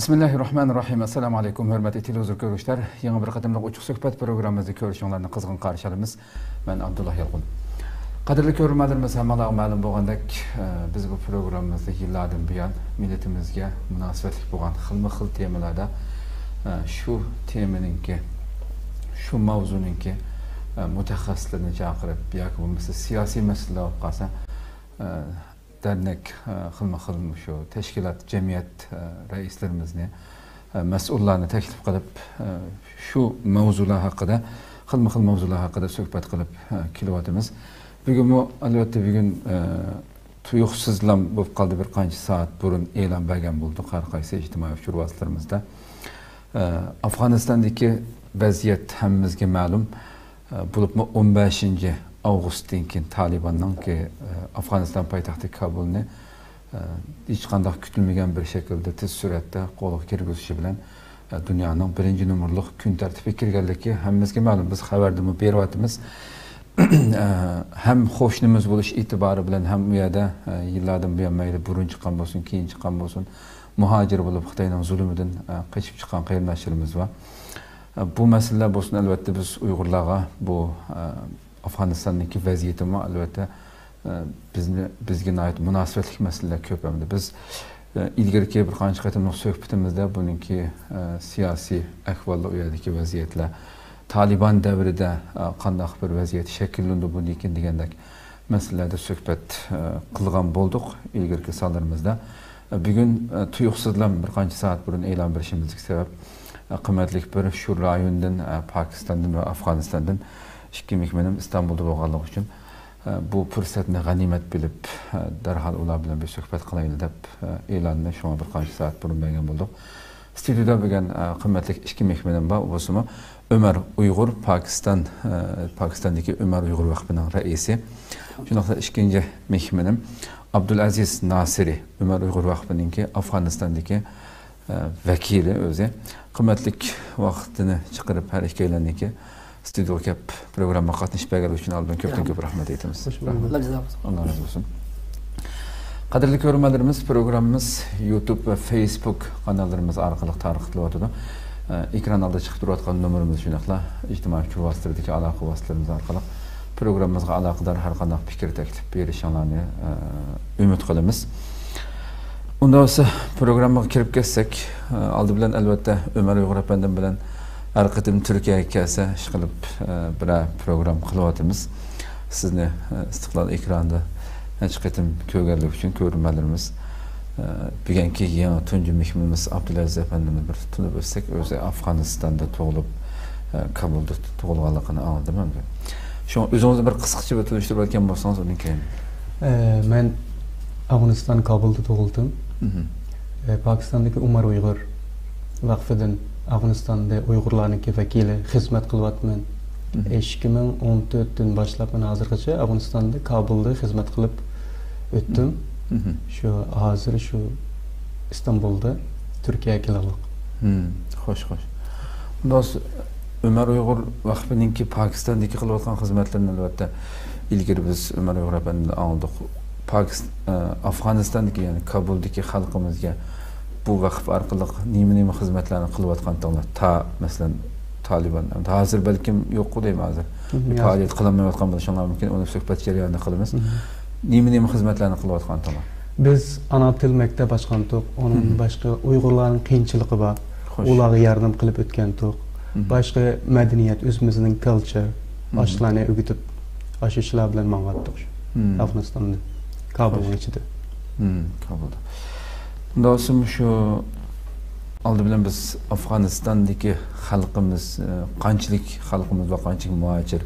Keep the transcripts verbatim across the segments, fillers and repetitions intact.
بىسمىللاھىررەھمانىررەھىم. ئەسسالامۇ ئەلەيكۇم، ھۆرمەتلىك تېلېۋىزور كۆرگۈچىلەر. يېڭى بىر قېتىملىق ئوچۇق سۆھبەت پروگراممىمىزنى كۆرۈشۈڭلارنى قىزغىن قارشى ئالىمىز. مەن ئابدۇللا يالقۇن. قەدىرلىك كۆرۈرمەنلىرىمىز، ھەممىڭلارغا مەلۇم بولغاندەك، ئە، بىز بۇ پروگراممىمىزدا يىللاردىن بۇيان مىللىتىمىزگە مۇناسىۋەتلىك بولغان خىلمۇ خىل تېمىلاردا، ئە، شۇ تېمىنىڭكى، شۇ ماۋزۇنىڭكى، ئە، مۇتەخەسسىسلىرىنى چاقىرىپ ياكى بولمىسا سىياسىي مەسىلىلەر بولۇپ قالسا، ئە، دەرنەك، ئە، خىلمۇ خىل مۇشۇ تەشكىلات، جەمئىيەت، ئە، رەئىسلىرىمىزنى، ئە، مەسئۇللارنى تەكلىپ قىلىپ، ئە، شۇ ماۋزۇلار ھەققىدە، خىلمۇ خىل ماۋزۇلار ھەققىدە سۆھبەت قىلىپ، ئە، كېلىۋاتىمىز. بۈگۈنمۇ، ئەلۋەتتە، بۈگۈن، ئە، تۇيۇقسىزلام بولۇپ قالدى، بىر قانچە سائەت بۇرۇن ئېلان بەرگەن بولدۇق ھەر قايسى ئىجتىمائىي ئۇچۇر ۋاسىتىلىرىمىزدا. ئە، ئافغانىستاندىكى ۋەزىيەت ھەممىمىزگە مەلۇم. ئە، بولۇپمۇ ئون بەشىنچى ئاۋغۇستتىن كېيىن تالىباننىڭكى، ئە، ئافغانىستان پايتەختى كابۇلنى، ئە، ھېچقانداق كۈتۈلمىگەن بىر شەكىلدە تېز سۈرئەتتە قولغا كىرگۈزۈشى بىلەن، ئە، دۇنيانىڭ بىرىنچى نومۇرلۇق كۈن تەرتىپىگە كىرگەنلىكى ھەممىمىزگە مەلۇم. بىز خەۋەردىمۇ بېرىۋاتىمىز. ئە، ھەم قوشنىمىز بولۇش ئېتىبارى بىلەن ھەم ئۇ يەردە، ئە، يىللاردىن بۇيان مەيلى بۇرۇن چىققان بولسۇن، كېيىن چىققان بولسۇن، مۇھاجىر بولۇپ خىتاينىڭ زۇلۇمىدىن، ئە، قېچىپ چىققان قېرىنداشلىرىمىز بار. بۇ مەسىلىلەر بولسۇن، ئەلۋەتتە، بىز ئۇيغۇرلارغا بۇ، ئە، ئافغانىستاندىكى ۋەزىيىتىمۇ، ئەلۋەتتە، ئە، بىزنى، بىزگە ناھايىتى مۇناسىۋەتلىك مەسىلىلەر كۆپ ئەمدى. بىز، ئە، ئىلگىرىكى بىر قانچە قېتىملىق سۆھبىتىمىزدە بۇنىڭكى، ئە، سىياسىي ئەھۋاللار، ئۇ يەردىكى ۋەزىيەتلەر، تالىبان دەۋرىدە، ئە، قانداق بىر ۋەزىيەت شەكىللىنىدۇ بۇندىن كېيىن دېگەندەك مەسىلىلەردە سۆھبەت، ئە، قىلغان بولدۇق ئىلگىرىكى سانلىرىمىزدا. بۈگۈن، ئە، تۇيۇقسىزلا بىر قانچە سائەت بۇرۇن ئېلان بېرىشىمىزدىكى سەۋەب، ئە، قىممەتلىك بىر شۇ رايوندىن، ئە، پاكىستاندىن ۋە ئافغانىستاندىن ئىككى مېھمىنىم ئىستانبۇلدا بولغانلىقى ئۈچۈن، ئە، بۇ پۇرسەتنى غەنىيمەت بىلىپ، ئە، دەرھال ئۇلار بىلەن بىر سۆھبەت قىلايلى دەپ، ئە، ئېلاننى شۇڭا بىر قانچە سائەت بۇرۇن بەرگەن بولدۇق. ستۇدىيىدا بۈگۈن، ئە، قىممەتلىك ئىككى مېھمىنىم بار، بولسىمۇ ئۆمەر ئۇيغۇر، پاكىستان، ئە، پاكىستاندىكى ئۆمەر ئۇيغۇر ۋەقپىنىڭ رەئىسى. شۇنداقلا ئىككىنچى مېھمىنىم ئابدۇلئەزىز ناسىرى، ئۆمەر ئۇيغۇر ۋەقپىنىڭكى ئافغانىستاندىكى، ئە، ۋەكىلى ئۆزى. قىممەتلىك ۋاقتىنى چىقىرىپ ھەر ئىككىيلەننىڭكى ستۇدىيىغا كەپ پروگراممىغا قاتنىشىپ بەرگەنلىكى ئۈچۈن ئالدىن كۆپتىن كۆپ رەھمەت ئېيتىمىز. خوش بولدۇق. رەھمەت. ئاللا رازى بولسۇن. قەدىرلىك كۆرۈرمەنلىرىمىز، پروگراممىمىز يۇتۇب ۋە فېيسبۇك قاناللىرىمىز ئارقىلىق تارقىتىلىۋاتىدۇ. ئە، ئېكران ئالدىدا چىقىپ تۇرۇۋاتقان نومۇرىمىز شۇنداقلا ئىجتىمائىي ئۇچۇر ۋاسىتىلىرىدىكى ئالاقە ۋاسىتىلىرىمىز ئارقىلىق پروگراممىمىزغا ئالاقىدار ھەر قانداق پىكىر، تەكلىپ بېرىشىڭلارنى، ئە، ئۈمىد قىلىمىز. ئۇنداق بولسا، پروگراممىغا كىرىپ كەتسەك، ئە، ئالدى بىلەن، ئەلۋەتتە، ئۆمەر ئۇيغۇر ئەپەندىم بىلەن ھەر قېتىم تۈركىيەگە كەلسە، ئىشقىلىپ، ئە، بىرەر پروگرامما قىلىۋاتىمىز. سىزنى، ئە، ئىستىقلال ئېكرانىدا نەچچە قېتىم كۆرگەنلىكى ئۈچۈن كۆرۈرمەنلىرىمىز، ئە، بۈگۈنكى يېڭى تۇنجى مېھمىنىمىز ئابدۇلئەزىز ئەپەندىمىز بىر تونۇپ ئۆتسەك، ئۆزى ئافغانىستاندا تۇغۇلۇپ، ئە، كابۇلدا تۇغۇلغانلىقىنى ئاڭلىدىم ئەمدى. شۇڭا ئۆزىڭىزنى بىر قىسقىچە بىر تونۇشتۇرۇپ ئۆتكەن بولسىڭىز، ئۇنىڭ كېيىن. ئە، مەن ئافغانىستان كابۇلدا تۇغۇلدۇم. مهم. ئە، پاكىستاندىكى ئۆمەر ئۇيغۇر ۋەقفىدىن ئافغانىستاندا ئۇيغۇرلارنىڭكى ۋەكىلى خىزمەت قىلىۋاتىمەن. مهم. ئىككى مىڭ ئون تۆتتىن باشلاپ مەن ھازىرغىچە ئافغانىستاندا كابۇلدا خىزمەت قىلىپ ئۆتتۈم. مهم. شۇ ھازىر شۇ ئىستانبۇلدا تۈركىيەگە كېلىۋالدۇق. مم، خوش، خوش. دوست، ئۆمەر ئۇيغۇر ۋەقپىنىڭكى پاكىستاندىكى قىلىۋاتقان خىزمەتلىرىنى ئەلۋەتتە ئىلگىرى بىز ئۆمەر ئۇيغۇر ئەپەندىدىن ئاڭلىدۇق. پاكىس-، ئە، ئافغانىستاندىكى، يەنى كابۇلدىكى خەلقىمىزگە بۇ ۋەقىپ ئارقىلىق نېمە-نېمە خىزمەتلەرنى قىلىۋاتقانتىڭلار؟ تا، مەسىلەن، تالىبان. ھازىر بەلكىم يوققۇ دەيمەن ھازىر. مم، پائالىيەت قىلالمايۋاتقان بولۇشۇڭلار مۇمكىن، ئۇنى سۆھبەت جەريانىدا قىلىمىز. مم. نېمە-نېمە خىزمەتلەرنى قىلىۋاتقانتىڭلار؟ بىز ئانا تىل مەكتەپ ئاچقانتۇق، ئۇنىڭدىن مم. باشقا ئۇيغۇرلارنىڭ قىيىنچىلىقى بار، خوش. ئۇلارغا ياردەم قىلىپ ئۆتكەنتۇق. مم. باشقا مەدەنىيەت، ئۆزىمىزنىڭ كالچر، مم. ئاشۇلارنى ئۆگىتىپ، ئاشۇ ئىشلار بىلەن ماڭغانتۇق شۇ مم. ئافغانىستاندىن، كابۇلنىڭ خوش. ئىچىدە. مم، كابۇلدا. ئۇنداق بولسا، شۇ ئالدى بىلەن بىز ئافغانىستاندىكى خەلقىمىز، ئە، قانچىلىك خەلقىمىز بار، قانچىلىك مۇھاجىر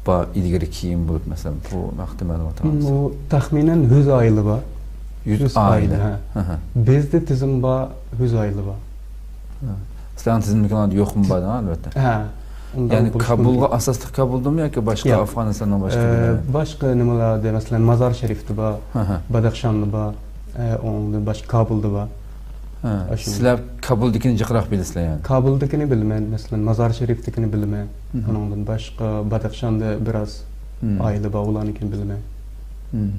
بار، ئىلگىرى كېيىن بولۇپ، مەسىلەن، بۇ ھەقتە مەلۇمات ئالامسىز؟ بۇ تەخمىنەن يۈز ئائىلە بار. يۈز يۈز ئائىلە. ئائىلە، ھە. ئەھە. بىزدە تىزىم بار، يۈز ئائىلە بار. ھە. سىلەرنىڭ تىزىملىكىڭلاردا يوقمۇ بار، ئەلۋەتتە. ھە. ئۇنداق يەنى بولۇشى كابۇلغا مۇمكىن. ئاساسلىق كابۇلدىمۇ ياكى باشقا ياق. ئافغانىستاننىڭ باشقا ئە، جايلىرى؟ باشقا نېمىلەردە، مەسىلەن، مازار شەرىفتە بار، ھە، ھە. باداخشاندا بار، ئە، ئۇنىڭدىن باشقا كابۇلدا بار. ھە، ئاشۇ. سىلەر كابۇلدىكىنى جىقراق بىلىسىلەر يەنى؟ كابۇلدىكىنى بىلىمەن، مەسىلەن، مازار شەرىفتىكىنى بىلىمەن. مم. ئۇنىڭدىن باشقا باداخشاندا بىراز مم. ئائىلە بار، ئۇلارنىڭكىنى بىلىمەن. مم.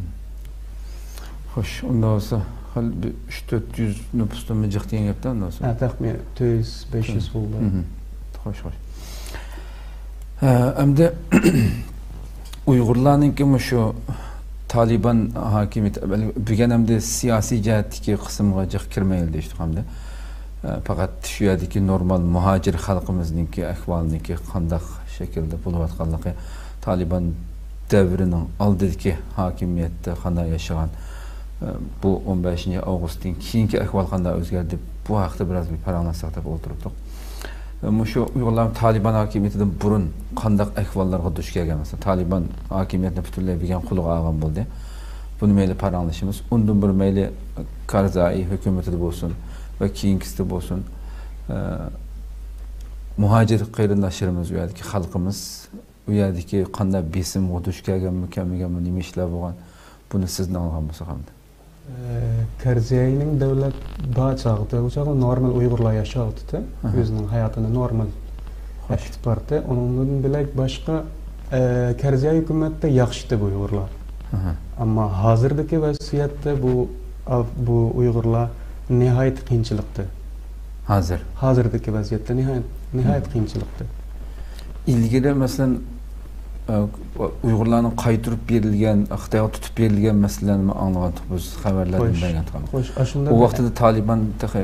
خوش، ئۇنداق بولسا، بىر ئۈچ تۆت يۈز نوپۇستىن جىق دېگەن گەپتە ئۇنداق. ھە، تەخمىنەن تۆت يۈز، بەش يۈز بولدى. خوش، خوش. ھە، ئەمدى ئۇيغۇرلارنىڭكى مۇشۇ تالىبان ھاكىمىيىتى، بۈگۈن ئەمدى سىياسىي جەھەتتىكى قىسمىغا جىق كىرمەيلى دېيىشتۇق ئەمدى. ئە، پەقەت شۇ يەردىكى نورمال مۇھاجىر خەلقىمىزنىڭكى ئەھۋالىنىڭكى قانداق شەكىلدە بولۇۋاتقانلىقى، تالىبان دەۋرىنىڭ ئالدىدىكى ھاكىمىيەتتە قانداق ياشىغان، ئە، بۇ ئون بەشىنچى ئاۋغۇستتىن كېيىنكى ئەھۋال قانداق ئۆزگەردى، بۇ ھەقتە بىراز بىر پاراڭلاشساق دەپ ئولتۇرۇپتۇق. ئە، مۇشۇ ئۇيغۇرلار تالىبان ھاكىمىيىتىدىن بۇرۇن قانداق ئەھۋاللارغا دۇچ كەلگەن، مەسىلەن، تالىبان ھاكىمىيەتنى پۈتۈنلەي بۈگۈن قولىغا ئالغان بولدى. بۇنى مەيلى پاراڭلىشىمىز. ئۇندىن بۇرۇن مەيلى كارزاي ھۆكۈمىتىدە بولسۇن ۋە كېيىنكىسىدە بولسۇن، ئە، مۇھاجىر قېرىنداشلىرىمىز، ئۇ يەردىكى خەلقىمىز، ئۇ يەردىكى قانداق بېسىمغا دۇچ كەلگەنمۇ، كەلمىگەنمۇ، نېمە ئىشلار بولغان، بۇنى سىزدىن ئاڭلىغان بولساق ئەمدى. ئە، كارزاينىڭ دەۋلەت بار چاغدا، ئۇ چاغدا نورمال ئۇيغۇرلار ياشاۋاتىدۇ. ئۆزىنىڭ ھاياتىنى نورمال ئەكىتىپ باراتتى. ئۇنىڭدىن بۆلەك باشقا، ئە، كارزاي ھۆكۈمەتتە ياخشىتى بۇ ئۇيغۇرلار. ئەمما ھازىردىكى ۋەزىيەتتە بۇ، بۇ ئۇيغۇرلار ناھايىتى قىيىنچىلىقتا. ھازىر؟ ھازىردىكى ۋەزىيەتتە ناھايىتى، ناھايىتى قىيىنچىلىقتا. ئىلگىرى، مەسىلەن، ئە، ئۇيغۇرلارنىڭ قايتۇرۇپ بېرىلگەن، خىتايغا تۇتۇپ بېرىلگەن مەسىلىلەرنى ئاڭلىغانتۇق بىز، خەۋەرلەردىن بەرگەنتۇق. خوش، ئاشۇنداق ئۇ ۋاقتىدا تالىبان تېخى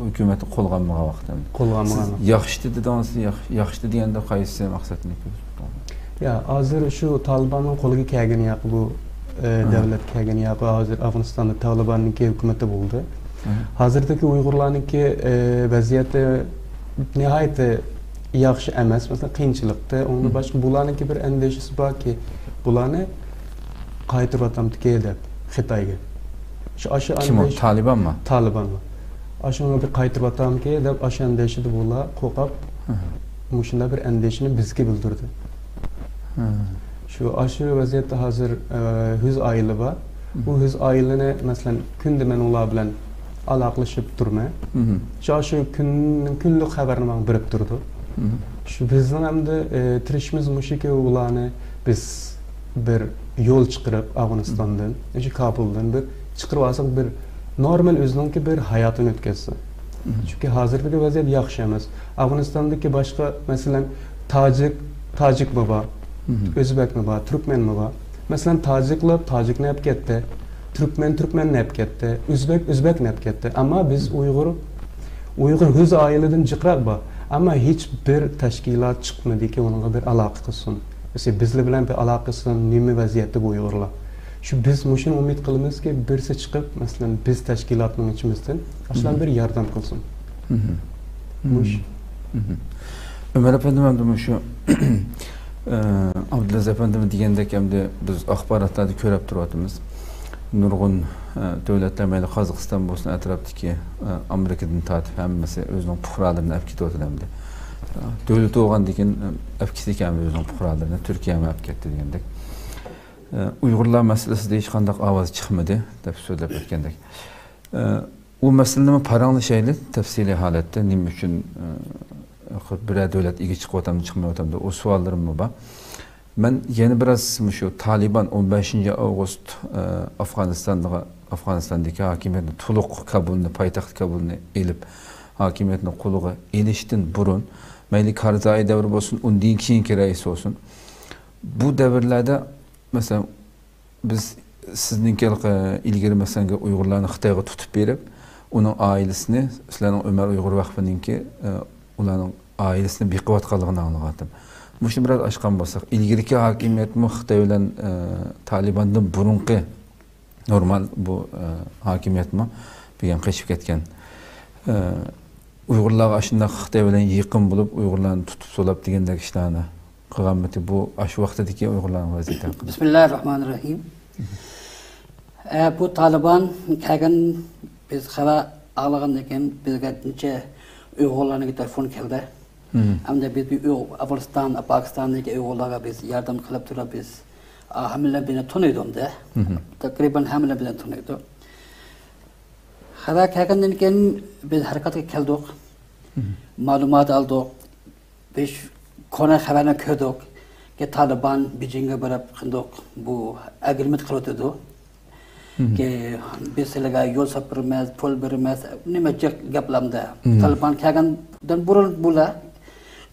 ھۆكۈمەتنى قولغا ئالمىغان ۋاقىت ئەمدى. قولغا ئالمىغان. سىز ياخشىتى دېدىڭىز، ياخ-، ياخشىتى دېگەندە قايسى مەقسەتنى كۆرسىتىپ؟ يا، ھازىر شۇ تالىباننىڭ قولىغا كەلگىنى ياقى بۇ، ئە، دەۋلەت كەلگىنى ياقى ھازىر ئافغانىستاندا تالىباننىڭكى ھۆكۈمىتى بولدى. ھازىردىكى ئۇيغۇرلارنىڭكى، ئە، ۋەزىيىتى ناھايىتى ياخشى ئەمەس، مەسىلەن، قىيىنچىلىقتا. ئۇنىڭدىن باشقا بۇلارنىڭكى بىر ئەندىشىسى باركى، بۇلارنى قايتۇرۇۋاتامدىكى دەپ خىتايغا. شۇ، ئاشۇ كىم ئۇ؟ ئەندىشە-، تالىبانمۇ؟ تالىبانمۇ؟ ئاشۇنى بىر قايتۇرۇۋاتامدىكى دەپ، ئاشۇ ئەندىشىدە بۇلار قورقۇپ، مۇشۇنداق بىر ئەندىشىنى بىزگە بىلدۈردى. شۇ، ئاشۇ ۋەزىيەتتە ھازىر، ئە، يۈز ئائىلە بار. بۇ يۈز ئائىلىنى، مەسىلەن، كۈندە مەن ئۇلار بىلەن ئالاقىلىشىپ تۇرىمەن. شۇ، شۇ كۈن، كۈنلۈك خەۋەرنى ماڭا بېرىپ تۇرىدۇ. شۇ بىزنىڭ ئەمدى، ئە، تىرىشىمىز مۇشۇكى، ئۇلارنى بىز بىر يول چىقىرىپ، ئافغانىستاندىن، شۇ كابۇلدىن بىر چىقىرىپ ئالساق، بىر نورمال ئۆزىنىڭكى بىر ھاياتىنى ئۆتكۈزسۇن. چۈنكى ھازىرقى ۋەزىيەت ياخشى ئەمەس. ئافغانىستاندىكى باشقا، مەسىلەن، تاجىك، تاجىكمۇ بار، ئۆزبەكمۇ بار، تۈركمەنمۇ بار. مەسىلەن، تاجىكلار تاجىكنى ئەپ كەتتى، تۈركمەن تۈركمەننى ئەپ كەتتى، ئۆزبەك ئۆزبەكنى ئەپ كەتتى. ئەمما بىز ئۇيغۇر، ئۇيغۇر يۈز ئائىلىدىن جىقراق بار. ئەمما ھېچ بىر تەشكىلات چىقمىدىكى، ئۇنىڭغا بىر ئالاقە قىلسۇن. مەسىلەن، بىزلەر بىلەن بىر ئالاقە قىلسۇن، نېمە ۋەزىيەتتە بۇ ئۇيغۇرلار؟ شۇ، بىز مۇشۇنى ئۈمىد قىلىمىزكى، بىرسى چىقىپ، مەسىلەن، بىز تەشكىلاتنىڭ ئىچىمىزدىن ئاشۇلار بىر ياردەم قىلسۇن. مۇش. ئۆمەر ئەپەندىم، ئەمدى مۇشۇ، ئە، ئابدۇلئەزىز ئەپەندىم دېگەندەك، ئەمدى بىز ئاخباراتلاردا كۆرۈپ تۇرۇۋاتىمىز. نۇرغۇن، ئە، دۆلەتلەر، مەيلى قازاقىستان بولسۇن، ئەتراپتىكى، ئە، ئامېرىكىدىن تارتىپ ھەممىسى ئۆزىنىڭ پۇقرالىرىنى ئەپ كېتىۋاتىدۇ ئەمدى. ئە، دۆلىتى بولغاندىكىن، ئە، ئەپ كېتىدىكەن ئۆزىنىڭ پۇقرالىرىنى، تۈركىيەمۇ ئەپ كەتتى دېگەندەك. ئە، ئۇيغۇرلار مەسىلىسىدە ھېچقانداق ئاۋاز چىقمىدى، دەپ سۆزلەپ ئۆتكەندەك. ئە، ئۇ مەسىلىنىمۇ پاراڭلىشايلى تەپسىلىي ھالەتتە، نېمە ئۈچۈن، ئە، بىرەر دۆلەت ئىگە چىقىۋاتامدۇ، چىقمايۋاتامدۇ، ئۇ سوئاللىرىممۇ بار. مەن يەنە بىراز مۇشۇ تالىبان ئون بەشىنچى ئاۋغۇست، ئە، ئافغانىستانغا، ئافغانىستاندىكى ھاكىمىيەتنى تولۇق كابۇلنى، پايتەخت كابۇلنى ئېلىپ، ھاكىمىيەتنى قولىغا ئېلىشتىن بۇرۇن، مەيلى كارزاي دەۋرى بولسۇن، ئۇندىن كېيىنكى رەئىس بولسۇن، بۇ دەۋرلەردە، مەسىلەن، بىز سىزنىڭكى ھېلىقى ئىلگىرى، مەسىلەن، ئۇيغۇرلارنى خىتايغا تۇتۇپ بېرىپ، ئۇنىڭ ئائىلىسىنى، سىلەرنىڭ ئۆمەر ئۇيغۇر ۋەقپىنىڭكى، ئە، ئۇلارنىڭ ئائىلىسىنى بېقىۋاتقانلىقىنى ئاڭلىغانتىم. مۇشۇنى بىراز ئاچقان بولساق، ئىلگىرىكى ھاكىمىيەتمۇ خىتاي بىلەن، ئە، تالىباندىن بۇرۇنقى نورمال بۇ، ئە، ھاكىمىيەتمۇ بۈگۈن قېچىپ كەتكەن. ئە، ئۇيغۇرلارغا ئاشۇنداق خىتاي بىلەن يېقىن بولۇپ، ئۇيغۇرلارنى تۇتۇپ سولاپ دېگەندەك ئىشلارنى قىلغانمىتى؟ بۇ ئاشۇ ۋاقتىدىكى ئۇيغۇرلارنىڭ ۋەزىيىتى ھەققىدە. بىسمىللاھىررەھمانىررەھىم. ئە، بۇ تالىبان كەلگەن، بىز خەۋەر ئاڭلىغاندىن كېيىن بىزگە نەچچە ئۇيغۇرلارنىڭ تېلېفون كەلدى. ئەمدى بىز بۇ ئۇيغۇر-، ئافغانىستان، پاكىستاندىكى ئۇيغۇرلارغا بىز ياردەم قىلىپ تۇرۇپ، بىز، ئا، ھەممىلەر بىزنى تونۇيدۇ ئەمدى. تەقرىبەن ھەممىلەر بىزنى تونۇيدۇ. خەۋەر كەلگەندىن كېيىن بىز ھەرىكەتكە كەلدۇق. مەلۇمات ئالدۇق. بىز كونا خەۋەرنى كۆردۇق. كى تالىبان بېيجىڭغا بېرىپ قىلدۇق. بۇ ئەگرىمېنت قىلىۋاتىدۇ. كى، بىز سىلەرگە يول ساپ بېرىمىز، پۇل بېرىمىز، نېمە جىق گەپلەمدە. تالىبان كەلگەندىن بۇرۇن بۇلار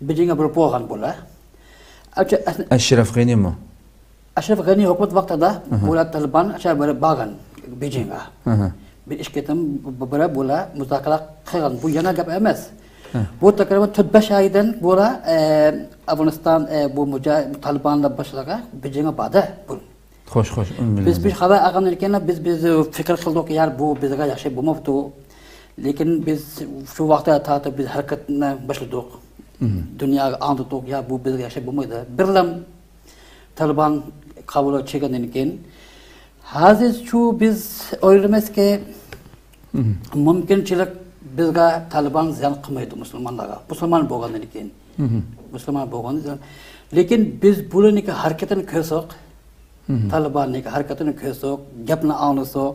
بېيجىڭگە بېرىپ بولغان بۇلار. ئەشرەف غېنىمۇ؟ ئەشرەف غېنى ھۆكۈمەت ۋاقتىدا بۇلار تالىبان ئاشۇ بېرىپ بارغان بېيجىڭگە. بىر ئىككى قېتىم بىرەر بۇلار مۇزاكىرە قىلغان. بۇ يېڭى گەپ ئەمەس. بۇ تەقرىبەن تۆت بەش ئايدىن بۇلار، ئە، ئافغانىستان، ئە، بۇ مۇجا-، تالىبانلار باشلىقى بېيجىڭگە باردى. بۇ خوش، خوش، ئۇنى بىز بىلىمىز. بىر خەۋەر ئالغاندىن كېيىن بىز، بىز پىكىر قىلدۇق، يا بۇ بىزگە ياخشى بولماپتۇ. لېكىن بىز شۇ ۋاقىتتا تارتىپ بىز ھەرىكەتنى باشلىدۇق. دۇنياغا ئاڭلىتىق، يا بۇ بىزگە ياخشى بولمايدۇ. بىرلام تالىبان قابۇل چىققاندىن كېيىن، ھازىر شۇ بىز ئويلىمىزكى، مۇمكىنچىلىك بىزگە تالىبان زىيان قىلمايدۇ مۇسۇلمانلارغا. مۇسۇلمان بولغاندىن كېيىن. مۇسۇلمان بولغاندىن كېيىن. لېكىن بىز بۇلارنىڭكى ھەرىكىتىنى كۆرسەك، تالىباننىڭكى ھەرىكىتىنى كۆرسەك، گەپنى ئاڭلىساق،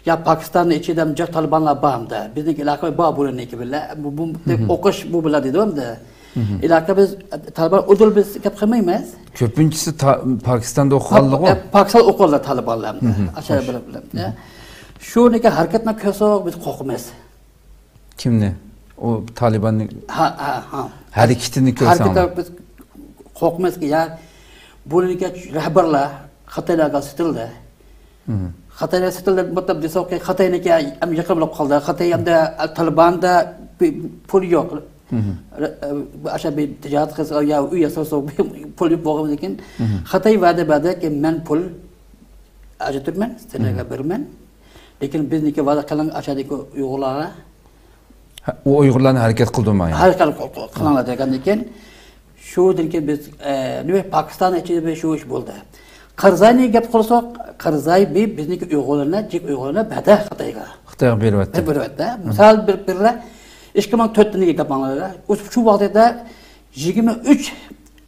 يا پاكىستاننىڭ ئىچىدە جىق تالىبانلار بار ئەمدى. بىزنىڭكى ئالاقە بار بۇلارنىڭكى بىلەن. بۇ، بۇ، دەپ ئوقۇش بۇ بىلەن دېدى ئەمدى. ئىلاقە بىز تالىبان ئۇدۇل بىز گەپ قىلمايمىز. كۆپىنچىسى تا-، پاكىستاندا ئوقۇغانلىقى. پا-، پاكىستان ئوقۇغانلار تالىبانلار ئەمدى. ئاشۇ بىلەن، بىلەن، يا. شۇنىڭكى ھەرىكىتىنى كۆرسەك بىز قورقىمىز. كىمنى؟ ئۇ تالىباننى ھە، ھە، ھە. ھەرىكىتىنى كۆرسەڭلار. ھەرىكىتى بىز قورقىمىزكى، يا، بۇنىڭكى رەھبەرلەر خىتايلارغا سېتىلدى. خىتايلار سېتىلدى، مۇتلەق دېسەكى، خىتاينىڭكى ئەم يېقىن بولۇپ قالدى. خىتاي ئەمدى تالىباندا بىر پۇل يوق. ئاشۇ بىر تىجارەت قىلسا، يا ئۆي ياسىسا، پۇل يوق بولغاندىن كېيىن، خىتاي ۋەدە بەردىكى، مەن پۇل ئاجرىتىمەن، سىلەرگە بېرىمەن. لېكىن بىزنىڭكى ۋەدە قىلىڭ، ئاشۇدىكى ئۇيغۇرلارغا. ھە، ئۇ ئۇيغۇرلارنى ھەرىكەت قىلدۇرماي. ھەرىكەت قىل-، قىل-، قىلىڭلار دېگەندىن كېيىن، شۇدىن كېيىن بىز، ئە، نېمە، پاكىستان ئىچىدە بىر شۇ ئىش بولدى. قارزاينى گەپ قىلساق، قارزاي بىر بىزنىڭكى ئۇيغۇرلارنى، جىق ئۇيغۇرلارنى بەردى خىتايغا. خىتايغا بېرىۋەتتى. بېرىۋەتتى. مىسال بېرىپ بېرىلە، ئىككى مىڭ تۆتتىن گەپ ئاڭلايلى. شۇ، شۇ ۋاقىتتا يىگىرمە ئۈچ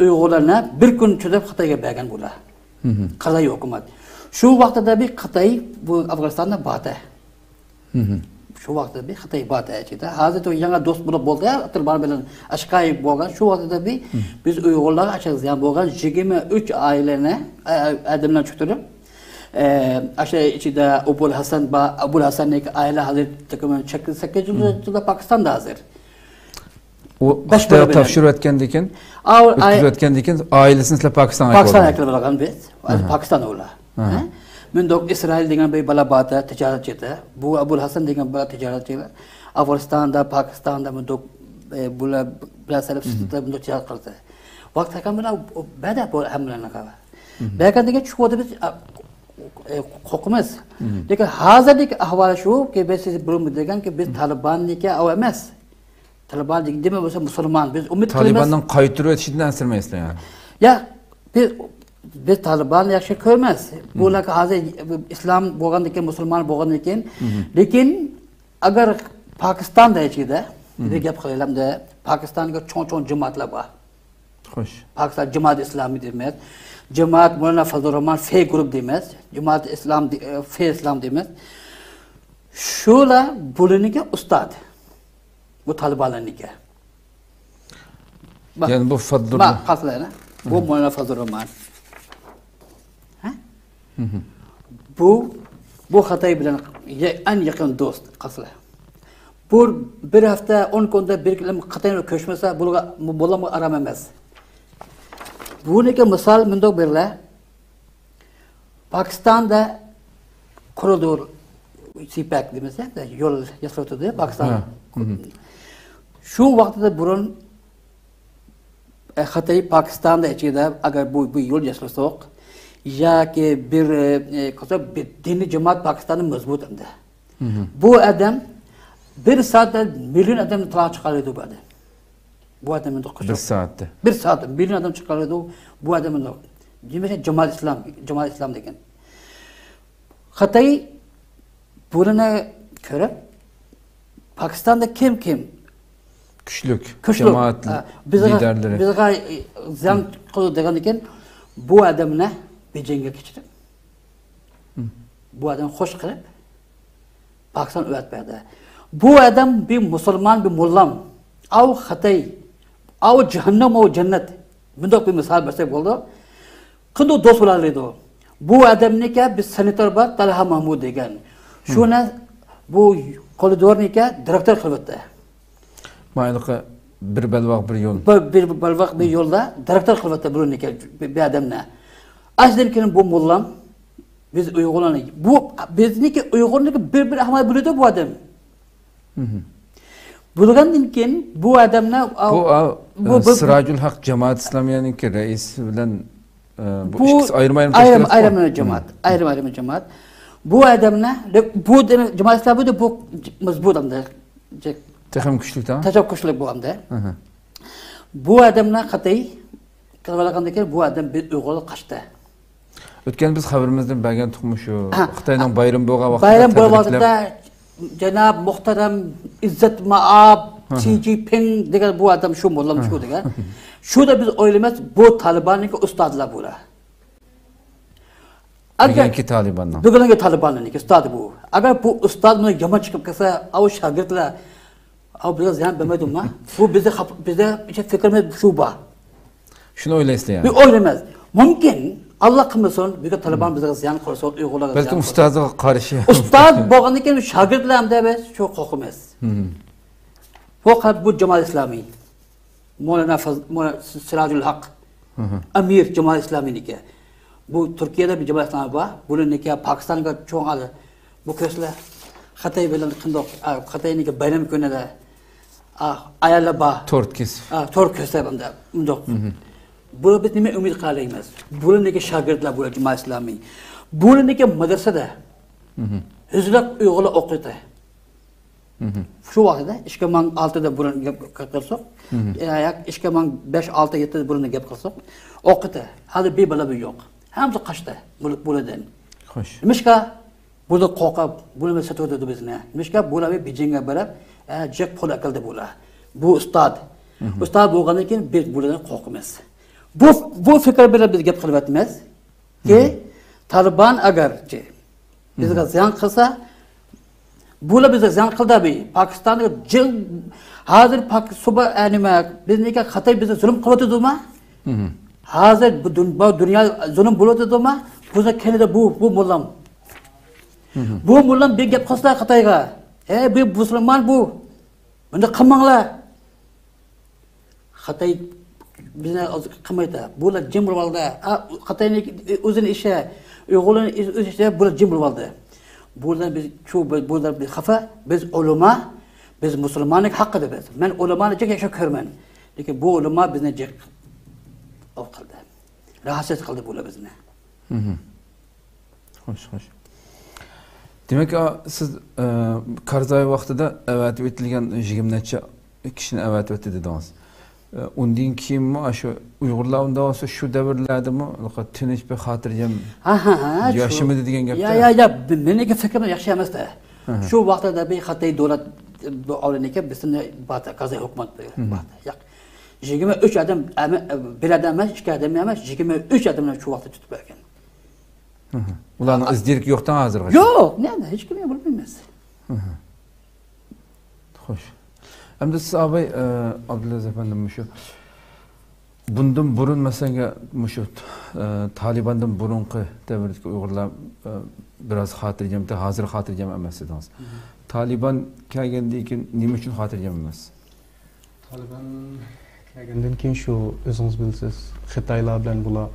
ئۇيغۇرلارنى بىر كۈن تۈزەپ خىتايغا بەرگەن بۇلار. قارزاي ھۆكۈمەت. شۇ ۋاقىتتا بىر خىتاي بۇ ئافغانىستاندا باردى. شۇ ۋاقىتتا بىر خىتاي باردى ئىچىدە. ھازىر يېڭى دوست بولۇپ بولدى، تالىبان بىلەن ئاشكاي بولغان. شۇ ۋاقىتتا بىر بىز ئۇيغۇرلارغا ئاشۇ زىيان بولغان يىگىرمە ئۈچ ئائىلىنى، ئە، ئادەملەرنى چۈشۈرۈپ، ئە، ئاشۇ ئىچىدە ئوبۇل ھەسەن بار، ئوبۇل ھەسەننىڭ ئائىلە ھازىر تەقرىبەن سەككىز، سەككىز يىلدا پاكىستاندا ھازىر. ئۇ بەش خىتايغا بالا بىلەن. تاپشۇرۇۋەتكەندىن كېيىن، ئاۋۇ ئاي-، ئۆتكۈزۈۋەتكەندىن كېيىن ئائىلىسىنى سىلەر پاكىستانغا پاكىستانغا ئەكىلىۋالغان. ئەكىلىپ ئالغان بىز. ھازىر پاكىستان ئۇلار. ھە؟ مەن دوق ئىسرائىل دېگەن بىر بالا بار ئىدى، تىجارەتچى ئىدى. بۇ ئابۇل ھەسەن دېگەن بالا تىجارەتچى. ئافغانىستاندا، پاكىستاندا مەن دوق، ئە، بۇلار بىلەن سەرپ سۈپىتىدە مەن دوق تىجارەت قىلدى. ۋاقىت ھەكەم بىلەن بەدە بۇ ھەممىلەرنىڭ خەۋەر. بەرگەندىن كېيىن چۈشۈپ بىز، ئە، قورقىمىز. لېكىن ھازىردىكى ئەھۋال شۇكى، بىز سىز بۇرۇن دېگەنكى، بىز تالىباننىكى ئەۋ ئەمەس. تالىبان دېگەن دېمە بولسا مۇسۇلمان. بىز ئۈمىد قىلىمىز. تالىباننىڭ قايتۇرۇۋېتىشىدىن ئەنسىرىمەيسىلەر يەنى؟ ياق، بىز، بىز تالىباننى ياخشى كۆرمەيمىز. بۇلار ھازىر ئىسلام بولغاندىن كېيىن، مۇسۇلمان بولغاندىن كېيىن. لېكىن ئەگەر پاكىستاندا ئىچىدە بىر گەپ قىلايلى، پاكىستاندا چوڭ-چوڭ جامائەتلەر بار. خوش. پاكىستان جامائەت ئىسلامى دەيمىز. جامائەت مولانا فەزلۇر رەھمان فەي گۇرۇپ دەيمىز. جامائەت ئىسلام دە-، فەي ئىسلام دەيمىز. شۇلار بۇلارنىڭكى ئۇستاد. بۇ تالىبانلارنىڭكى. باق. يەنى بۇ فەزلۇر باق، قارىسىلەر، بۇ مولانا فەزلۇر رەھمان. ھە؟ بۇ، بۇ خىتاي بىلەن يە-، ئەڭ يېقىن دوست، قارىسىلەر. بۇ بىر ھەپتە، ئون كۈندە بىر كۈن خىتاي بىلەن كۆرۈشمىسە، بۇلارغا، بۇلارمۇ ئارام ئەمەس. بۇنىڭكى مىسال مۇنداق بېرىلە. پاكىستاندا كورىدور، سىپەك دېمىسە، يول ياسىلىۋاتىدۇ پاكىستان. ھە. شۇ ۋاقتىدا بۇرۇن، ئە، خىتاي پاكىستاندا ئىچىدە ئەگەر بۇ، بۇ يول ياسىلىساق، ياكى بىر، ئە، قىلسا، بىر دىنىي جامائەت پاكىستاندا مەزبۇت ئەمدى. بۇ ئادەم بىر سائەتتە مىليون ئادەمنى تالاغا چىقارالايدۇ بۇ ئادەم. بۇ ئادەم ئەمدى قىلسا. بىر سائەتتە. بىر سائەتتە مىليون ئادەم چىقارالايدۇ. بۇ ئادەم ئەمدى. دېمەك، جامائەت ئىسلام، جامائەت ئىسلام دېگەن. خىتاي بۇنى كۆرۈپ، پاكىستاندا كىم، كىم كۈچلۈك، كۈچلۈك، جامائەت ھە، بىزغا، لىدەرلىرى. بىزغا، ئى، زىيان قىلىدۇ دېگەندىن كېيىن، بۇ ئادەمنى بېيجىڭگە كەچۈرۈپ، بۇ ئادەمنى خوش قىلىپ، پاكىستان ئەۋەتىپ بەردى. بۇ ئادەم بىر مۇسۇلمان، بىر موللام. ئاۋۇ خىتاي، ئاۋۇ جەھەننەم، ئاۋۇ جەننەت. مۇنداق بىر مىسال بەرسەك بولىدۇ. قانداق دوست بولالايدۇ؟ بۇ ئادەمنىكى بىر سانىتار بار، تالھا مامۇ دېگەن. شۇنى بۇ كورىدورنىكى دىرېكتور قىلىۋەتتى. مايلىقى بىر بەلباغ بىر يول. بىر، بىر بەلباغ بىر يولدا دىرېكتور قىلىۋەتتى بۇنىڭكى بىر، بىر ئادەمنى. ئاشۇندىن كېيىن بۇ موللام بىز ئۇيغۇرلارنى، بۇ بىزنىكى ئۇيغۇرنىكى بىر، بىر ئەھۋال بىلىدۇ بۇ ئادەم. بولغاندىن كېيىن بۇ ئادەمنى، بۇ، ئا، بۇ، بۇ، سىراجۇل ھەق جامائەت ئىسلامىيەنىڭكى رەئىسى بىلەن، ئە، بۇ بۇ ئىككىسى ئايرىم-ئايرىم ئايرىم، تەشكىلات ئايرىم بۇ. ئايرىم جامائەت، ئايرىم ئايرىم جامائەت. بۇ ئادەمنى، بۇ دېگەن جامائەت ئىسلامى بۇ، بۇ، بۇ ئادەمدە، تېخىمۇ كۈچلۈك تا؟ تېخىمۇ كۈچلۈك بۇ ئادەمدە. بۇ ئادەمنى خىتاي قىلىۋالغاندىن كېيىن بۇ ئادەم بىر ئۇيغۇرغا قاچتى. ئۆتكەن بىز خەۋىرىمىزدىن بەرگەن تۇقۇمى شۇ. ھە. خىتاينىڭ بايرىمى بولغان ۋاقتىدا بايرام بولغان تەبرىكلەپ. ۋاقتىدا جاناب، مۇھتەرەم، ئىززەت مائاب، شى جىنپىڭ دېگەن بۇ ئادەم شۇ موللام شۇ دېگەن. شۇدا بىز ئويلىمايمىز، بۇ تالىباننىڭكى ئۇستازلار بۇلار. ئەگەر بۈگۈنكى تالىباننىڭ. بۈگۈنكى تالىباننىڭكى ئۇستازى بۇ. ئەگەر بۇ ئۇستاز بۇنى يامان چىقىپ كەتسە، ئاۋۇ شاگىرتلار، ئاۋۇ بىزگە زىيان بەرمەيدۇما؟ بۇ بىزدە خاپ-، بىزدە فىكرىمىز شۇ بار. شۇنى ئويلايسىلەر يەنى؟ بىز ئويلايمىز. مۇمكىن، ئاللا قىلمىسۇن، بۈگۈن تالىبان بىزگە زىيان قىلسۇن، ئۇيغۇرلارغا زىيان قىلسۇن. بەلكىم ئۇستازىغا قارشى. ئۇستاز بولغاندىن كېيىن شاگىرتلار ھەمدە بىز شۇ قورقىمىز. بۇ قەت-، بۇ جامائەت ئىسلامىي. مولانا فاز-، مولا-، سىراجۇل ھەق. ئەمىر جامائەت ئىسلامىينىڭكى. بۇ تۈركىيەدە بىر جامائەت ئىسلامى بار. بۇنىڭكى پاكىستانغا چوڭ ئالدى. بۇ كۆرسىلە خىتاي بىلەن قىنداق، ئا، خىتاينىڭكى بايرام كۈنىدە، ئا، ئاياللار بار. تورت كېسىپ. ئا، تورت كۆرسە بۇندا، مۇنداق. بۇ بىز نېمە ئۈمىد قىلالايمىز؟ بۇنىڭكى شاگىرتلار، بۇ جامائەت ئىسلامى. بۇنىڭكى مادرىسىدە يۈزلەپ ئۇيغۇرلار ئوقۇيدۇ. شۇ ۋاقىتتا ئىككى مىڭ ئالتىدا بۇرۇن گەپ قىلساق، ياكى ئىككى مىڭ بەش، ئالتە، يەتتىدە بۇرۇن گەپ قىلساق، ئوقۇتى ھازىر بىر بالا بىر يوق. ھەممىسى قاچتى بۇ-، بۇلىدىن. خوش. نېمىشقا؟ بۇلار قورقۇپ، بۇلار سېتىۋېتىدۇ بىزنى. نېمىشقا؟ بۇلار بېيجىڭگە بېرىپ، ئە، جىق پۇل ئەكەلدى بۇلار. بۇ ئۇستاد. ئۇستاد بولغاندىن كېيىن بىز بۇلاردىن قورقىمىز. بۇ، بۇ پىكىر بىلەن بىز گەپ قىلىۋاتىمىز. كى، تالىبان ئەگەرچى بىزگە زىيان قىلسا، بۇلار بىزگە زىيان قىلدى بى. پاكىستاندا جىڭ، ھازىر پاك-، سۇبا، ئە، نېمە، بىزنىڭكى خىتاي بىزگە زۇلۇم قىلىۋاتىدۇما؟ ھازىر بۇ دۇن-، بۇ دۇنيا زۇلۇم بولۇۋاتىدىما؟ بۇ كەينىدە بۇ، بۇ موللام. بۇ موللام بىر گەپ قىلسا خىتايغا، ئەي، بۇ مۇسۇلمان بۇ. بۇنداق قىلماڭلار. خىتاي بىزنى قىلمايدۇ. بۇلار جىم بولۇۋالدى. ئا، خىتاينىڭ ئۆزىنىڭ ئىشى، ئۇيغۇرلارنىڭ ئۆز ئىشى، بۇلار جىم بولۇۋالدى. بۇلار بىز، شۇ، بۇلار بىز خاپا، بىز ئۆلىما، بىز مۇسۇلماننىڭ ھەققىدە بىز. مەن ئۆلىمانى جىق ياخشى كۆرىمەن. لېكىن بۇ ئۆلىما بىزنى جىق ئوف قىلدى. راھەتسىز قىلدى بۇلار بىزنى. خوش، خوش. دېمەك، ئا، سىز، ئە، كارزاي ۋاقتىدا ئەۋەتىپ ئېتىلگەن يىگىرمە نەچچە كىشىنى ئەۋەتىۋەتتى دېدىڭىز. ئە، ئۇندىن كېيىنمۇ ئاشۇ ئۇيغۇرلار ئۇنداق بولسا شۇ دەۋرلەردىمۇ تىنچ بىر خاتىرجەم ھە، ھە، ھە، شۇ ياشىمىدى دېگەن گەپتە. يا، يا، يا، مېنىڭكى پىكرىم ياخشى ئەمەستە. شۇ ۋاقىتتا بىر خىتاي دۆلەت، بۇ ئالىنىكەن، بىزنى باتى، كارزاي ھۆكۈمەت باتى. ياق. يىگىرمە ئۈچ ئادەم، ئەمە، بىر ئادەم ئەمەس، ئىككى ئادەم ئەمەس، يىگىرمە ئۈچ ئادەمنى شۇ ۋاقىتتا تۇتۇپ بەرگەن. ئۇلارنىڭ ئىز دېرىكى يوقتەن ھازىرغىچە؟ يوق، نەدە، ھېچكىمنى بىلمەيمىز. خوش. ئەمدى سىز ئاباي، ئە، ئابدۇلئەزىز ئەپەندىم، مۇشۇ بۇندىن بۇرۇن، مەسىلەن، مۇشۇ، ئە، تالىباندىن بۇرۇنقى دەۋردىكى ئۇيغۇرلار، ئە، بىراز خاتىرجەمتى، ھازىر خاتىرجەم ئەمەس دېدىڭىز. تالىبان كەلگەندىن كېيىن نېمە ئۈچۈن خاتىرجەم ئەمەس؟ تالىبان كەلگەندىن كېيىن شۇ ئۆزىڭىز بىلىسىز، خىتايلار بىلەن بۇلار،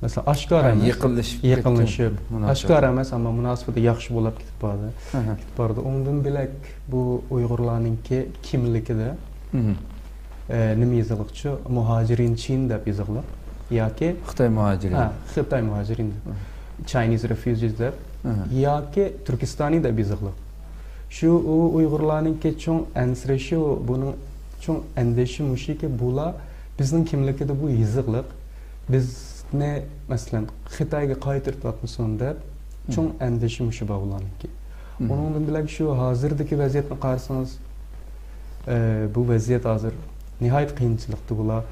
مەسىلەن، ئاشكارا ھە، ئەمەس، يېقىنلىشىپ يېقىنلىشىپ، كەتتى، مۇناسىۋەت. ئاشكارا ئەمەس، ئەمما مۇناسىۋىتى ياخشى بولاپ كېتىپ باردى. ھە، ھە. كېتىپ باردى. ئۇنىڭدىن بۆلەك بۇ ئۇيغۇرلارنىڭكى كىملىكىدە، ئە، نېمە يېزىقلىقچۇ؟ مۇھاجىرىن چىن دەپ يېزىقلىق ياكى خىتاي مۇھاجىرىن. ھە، خىتاي مۇھاجىرىن دەپ. چاينىز رېفيۇجىز دەپ ياكى تۈركىستانىي دەپ يېزىقلىق. شۇ ئۇ ئۇيغۇرلارنىڭكى چوڭ ئەنسىرىشى، بۇنىڭ چوڭ ئەندىشە مۇشۇكى، بۇلار بىزنىڭ كىملىكىدە بۇ يېزىقلىق. بىزنى، مەسىلەن، خىتايغا قايتۇرۇۋەتمىسۇن دەپ چوڭ ئەندىشە مۇشۇ بار بۇلارنىڭكى. ئۇنىڭدىن بۆلەك شۇ ھازىردىكى ۋەزىيەتنى قارىسىڭىز، ئە، بۇ ۋەزىيەت ھازىر ناھايىتى قىيىنچىلىقتا بۇلار.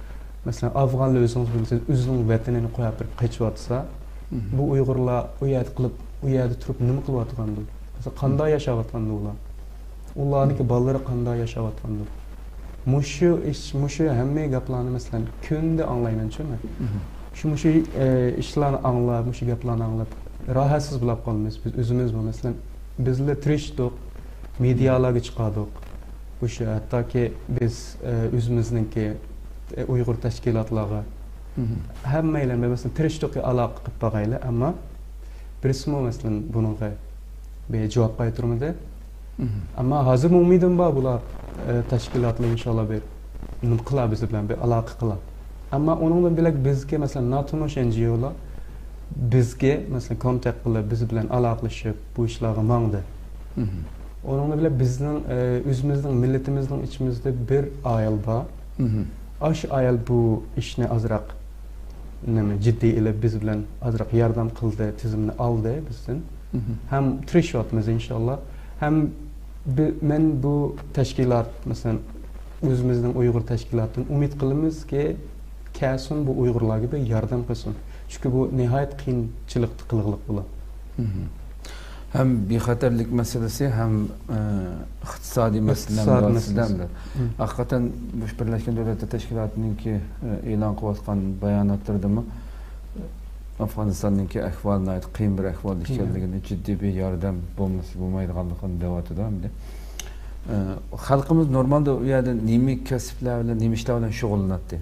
مەسىلەن، ئافغانلار ئۆزىڭىز بىلىسىز، ئۆزىنىڭ ۋەتىنىنى قويۇپ بېرىپ قېچىۋاتسا، بۇ ئۇيغۇرلار ئۇ يەردە قىلىپ، ئۇ يەردە تۇرۇپ نېمە قىلىۋاتقاندۇ؟ مەسىلەن، قانداق ياشاۋاتقاندۇ ئۇلار؟ ئۇلارنىڭكى بالىلىرى قانداق ياشاۋاتقاندۇ؟ مۇشۇ ئىش، مۇشۇ ھەممە گەپلەرنى، مەسىلەن، كۈندە ئاڭلايمەنچۇ مەن. شۇ، مۇشۇ، ئە، ئىشلارنى ئاڭلاپ، مۇشۇ گەپلەرنى ئاڭلاپ، راھەتسىز بولاپ قالىمىز. بىز ئۆزىمىزمۇ، مەسىلەن، بىزلا تىرىشتۇق، مېدىيالارغا چىقاردۇق. مۇشۇ، ھەتتاكى بىز، ئە، ئۆزىمىزنىڭكى، ئە، ئۇيغۇر تەشكىلاتلارغا ھەممەيلەن، مەسىلەن، تىرىشتۇق، ئالاقە قىلىپ باقايلى، ئەمما بىرسىمۇ، مەسىلەن، بۇنىڭغا بىر جاۋاب قايتۇرمىدى. ئەمما ھازىرمۇ ئۈمىدىم بار، بۇلار، ئە، تەشكىلاتلار ئىنشاللا بىر نېمە قىلار، بىز بىلەن بىر ئالاقە قىلار. ئەمما ئۇنىڭدىن بۆلەك بىزگە، مەسىلەن، ناتونۇش ئېن جى ئولار بىزگە، مەسىلەن، كونتاكت قىلىپ، بىز بىلەن ئالاقىلىشىپ، بۇ ئىشلارغا ماڭدى. ئۇنىڭدىن بۆلەك بىزنىڭ، ئە، ئۆزىمىزنىڭ، مىللىتىمىزنىڭ ئىچىمىزدە بىر ئايال بار. ئاشۇ ئايال بۇ ئىشنى ئازراق نېمە، جىددىي ئېلىپ، بىز بىلەن ئازراق ياردەم قىلدى، تىزىمنى ئالدى بىزدىن. ھەم تىرىشىۋاتىمىز، ئىنشاللا. ھەم بى-، مەن بۇ تەشكىلات، مەسىلەن، ئۆزىمىزنىڭ ئۇيغۇر تەشكىلاتىدىن ئۈمىد قىلىمىزكى، كەلسۇن، بۇ ئۇيغۇرلارغا بىر ياردەم قىلسۇن. چۈنكى بۇ ناھايىتى قىيىنچىلىقتا قىلغىلىق بۇلار. ھەم بىخەتەرلىك مەسىلىسى، ھەم، ئە، ئىقتىسادىي مەسىلە ئىقتىساد ھەم مەسىلىسى. ھەم. ھەقىقەتەن، مۇشۇ بىرلەشكەن دۆلەتلەر تەشكىلاتىنىڭكى، ئە، ئېلان قىلىۋاتقان باياناتلىرىدىمۇ، ئە، ئافغانىستاننىڭكى ئەھۋالى ناھايىتى قىيىن بىر ئەھۋالدا قىيىن. ئىكەنلىكىنى، جىددىي بىر ياردەم بولمىسا بولمايدىغانلىقىنى دەۋاتىدۇ ئەمدى. ئە، خەلقىمىز نورمالدا ئۇ يەردە نېمە كەسىپلەر بىلەن، نېمە ئىشلار بىلەن شۇغۇللىناتتى؟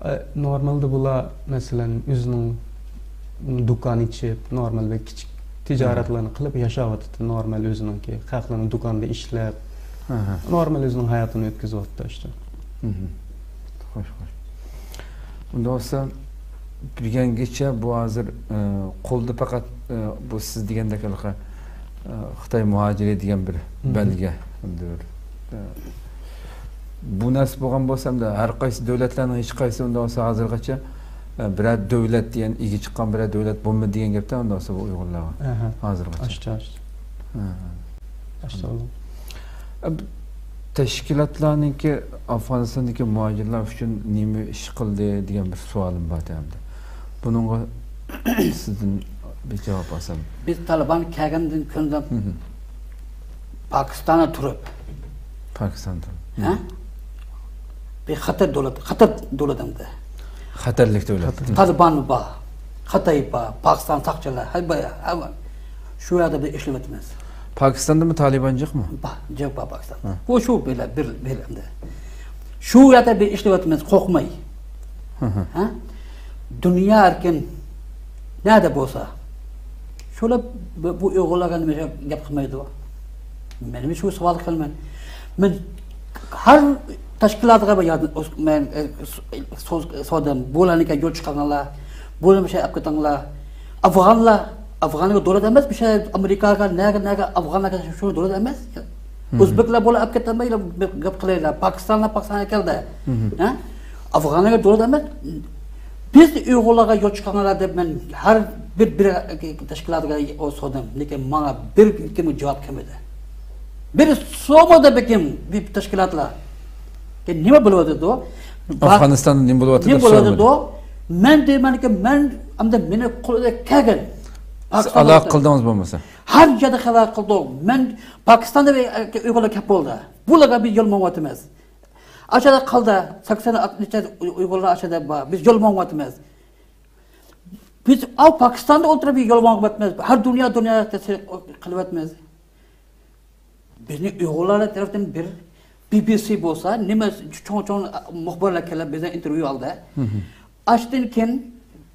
ئە، نورمالدا بۇلار، مەسىلەن، ئۆزىنىڭ دۇكان ئېچىپ، نورمال بىر كىچىك تىجارەتلەرنى قىلىپ ياشاۋاتىدۇ. نورمال ئۆزىنىڭكى، خەقلەرنىڭ دۇكانىدا ئىشلەپ، نورمال ئۆزىنىڭ ھاياتىنى ئۆتكۈزۈۋاتىدۇ ئىشتە. خوش، خوش. ئۇنداق بولسا، بۈگۈنگىچە بۇ ھازىر، ئە، قولدا پەقەت، ئە، بۇ سىز دېگەندەك ھېلىقى، ئە، خىتاي مۇھاجىرى دېگەن بىر بەلگە، ئەمدى بىر، ئە، بۇ نەرسە بولغان بولسا، ئەمدى ھەر قايسى دۆلەتلەرنىڭ ھېچقايسى ئۇنداق بولسا ھازىرغىچە، ئە، بىرەر دۆلەت دېگەن، ئىگە چىققان بىرەر دۆلەت بولمىدى دېگەن گەپتە ئۇنداق بولسا بۇ ئۇيغۇرلارغا ھازىرغىچە. ئاشتا، ئاشتا. ئاشتا بولدى. ئە، تەشكىلاتلارنىڭكى ئافغانىستاندىكى مۇھاجىرلار ئۈچۈن نېمە ئىش قىلدى دېگەن بىر سوئالىم بار ئەمدى. بۇنىڭغا سىزدىن بىر جاۋاب ئالسام. بىز تالىبان كەلگەندىن كۆندەم پاكىستاندا تۇرۇپ. پاكىستاندا تۇرۇپ. ھە؟ بىر خەتەر دۆلەت، خەتەر دۆلەت ئەمدى. خەتەرلىك دۆلەت. تالىبان بار، خىتاي بار، پاكىستان ساقچىلار، ھەر بىر، ھەر بىر. شۇ يەردە بىز ئىشلەۋاتىمىز. پاكىستاندىمۇ تالىبان جىقمۇ؟ بار، جىق بار پاكىستاندا. ھە. بۇ شۇ بىلە، بىر، بىر ئەمدى. شۇ يەردە بىز ئىشلەۋاتىمىز، قورقماي. ھە؟ دۇنيا ئەركىن نەدە بولسا. شۇلار بۇ، بۇ ئۇيغۇرلارغا نېمە گەپ قىلمايدۇ؟ مەنمۇ شۇ سوئال قىلىمەن. مەن ھەر تەشكىلاتقا بىر ياردەم، مەن، ئە، سو-، سوز-، سودىم، بۇلارنىڭكى يول چىقارغانلار، بۇلارنى مۇشۇ ئەپ كېتىڭلار. ئافغانلار، ئافغانلارغا دۆلەت ئەمەس، مۇشۇ ئامېرىكاغا، نەگە، نەگە ئافغانلارغا شۇ دۆلەت ئەمەس. ئۆزبېكلەر بۇلار ئەپ كېتەلمەي، گەپ قىلايلار. پاكىستانلار، پاكىستانغا كەلدى. ھە؟ ئافغانلارغا دۆلەت ئەمەس. بىز ئۇيغۇرلارغا يول چىقارغانلار دەپ مەن ھەر بىر، بىر تەشكىلاتقا ئۇ سودىم. لېكىن ماڭا بىر كىم جاۋاب كەلمىدى. بىر سومۇ دە بىكىم، بىر تەشكىلاتلار. كە نېمە بولۇۋاتىدۇ؟ ئافغانىستاندا نېمە بولۇۋاتىدۇ نېمە دەپ سورىمىدى. بولۇۋاتىدۇ؟ مەن دەيمەنكى، مەن ئەمدى مېنى قولىدىن كەلگەن. سىز ئالاقە قىلدىڭىز بولمىسا؟ ھەر يەردە خەۋەر قىلدۇق. مەن پاكىستاندا بىر ئۇيغۇرلار كەپ بولدى. بۇلارغا بىز يول ماڭىۋاتىمىز. ئاشۇدا قالدى. سەكسەن نەچچە ئۇيغۇرلار ئاشۇدا بار. بىز يول ماڭىۋاتىمىز. بىز ئاۋ پاكىستاندا ئولتۇرۇپ يول ماڭىۋاتىمىز. ھەر دۇنيا، دۇنيا تەسىر قىلىۋاتىمىز. بىزنى ئۇيغۇرلار تەرەپتىن بىر بى بى سى بولسا، نېمە چوڭ-چوڭ مۇخبىرلار كېلىپ بىزدىن ئىنتېرۋيۇ ئالدى. ئاشتىن كېيىن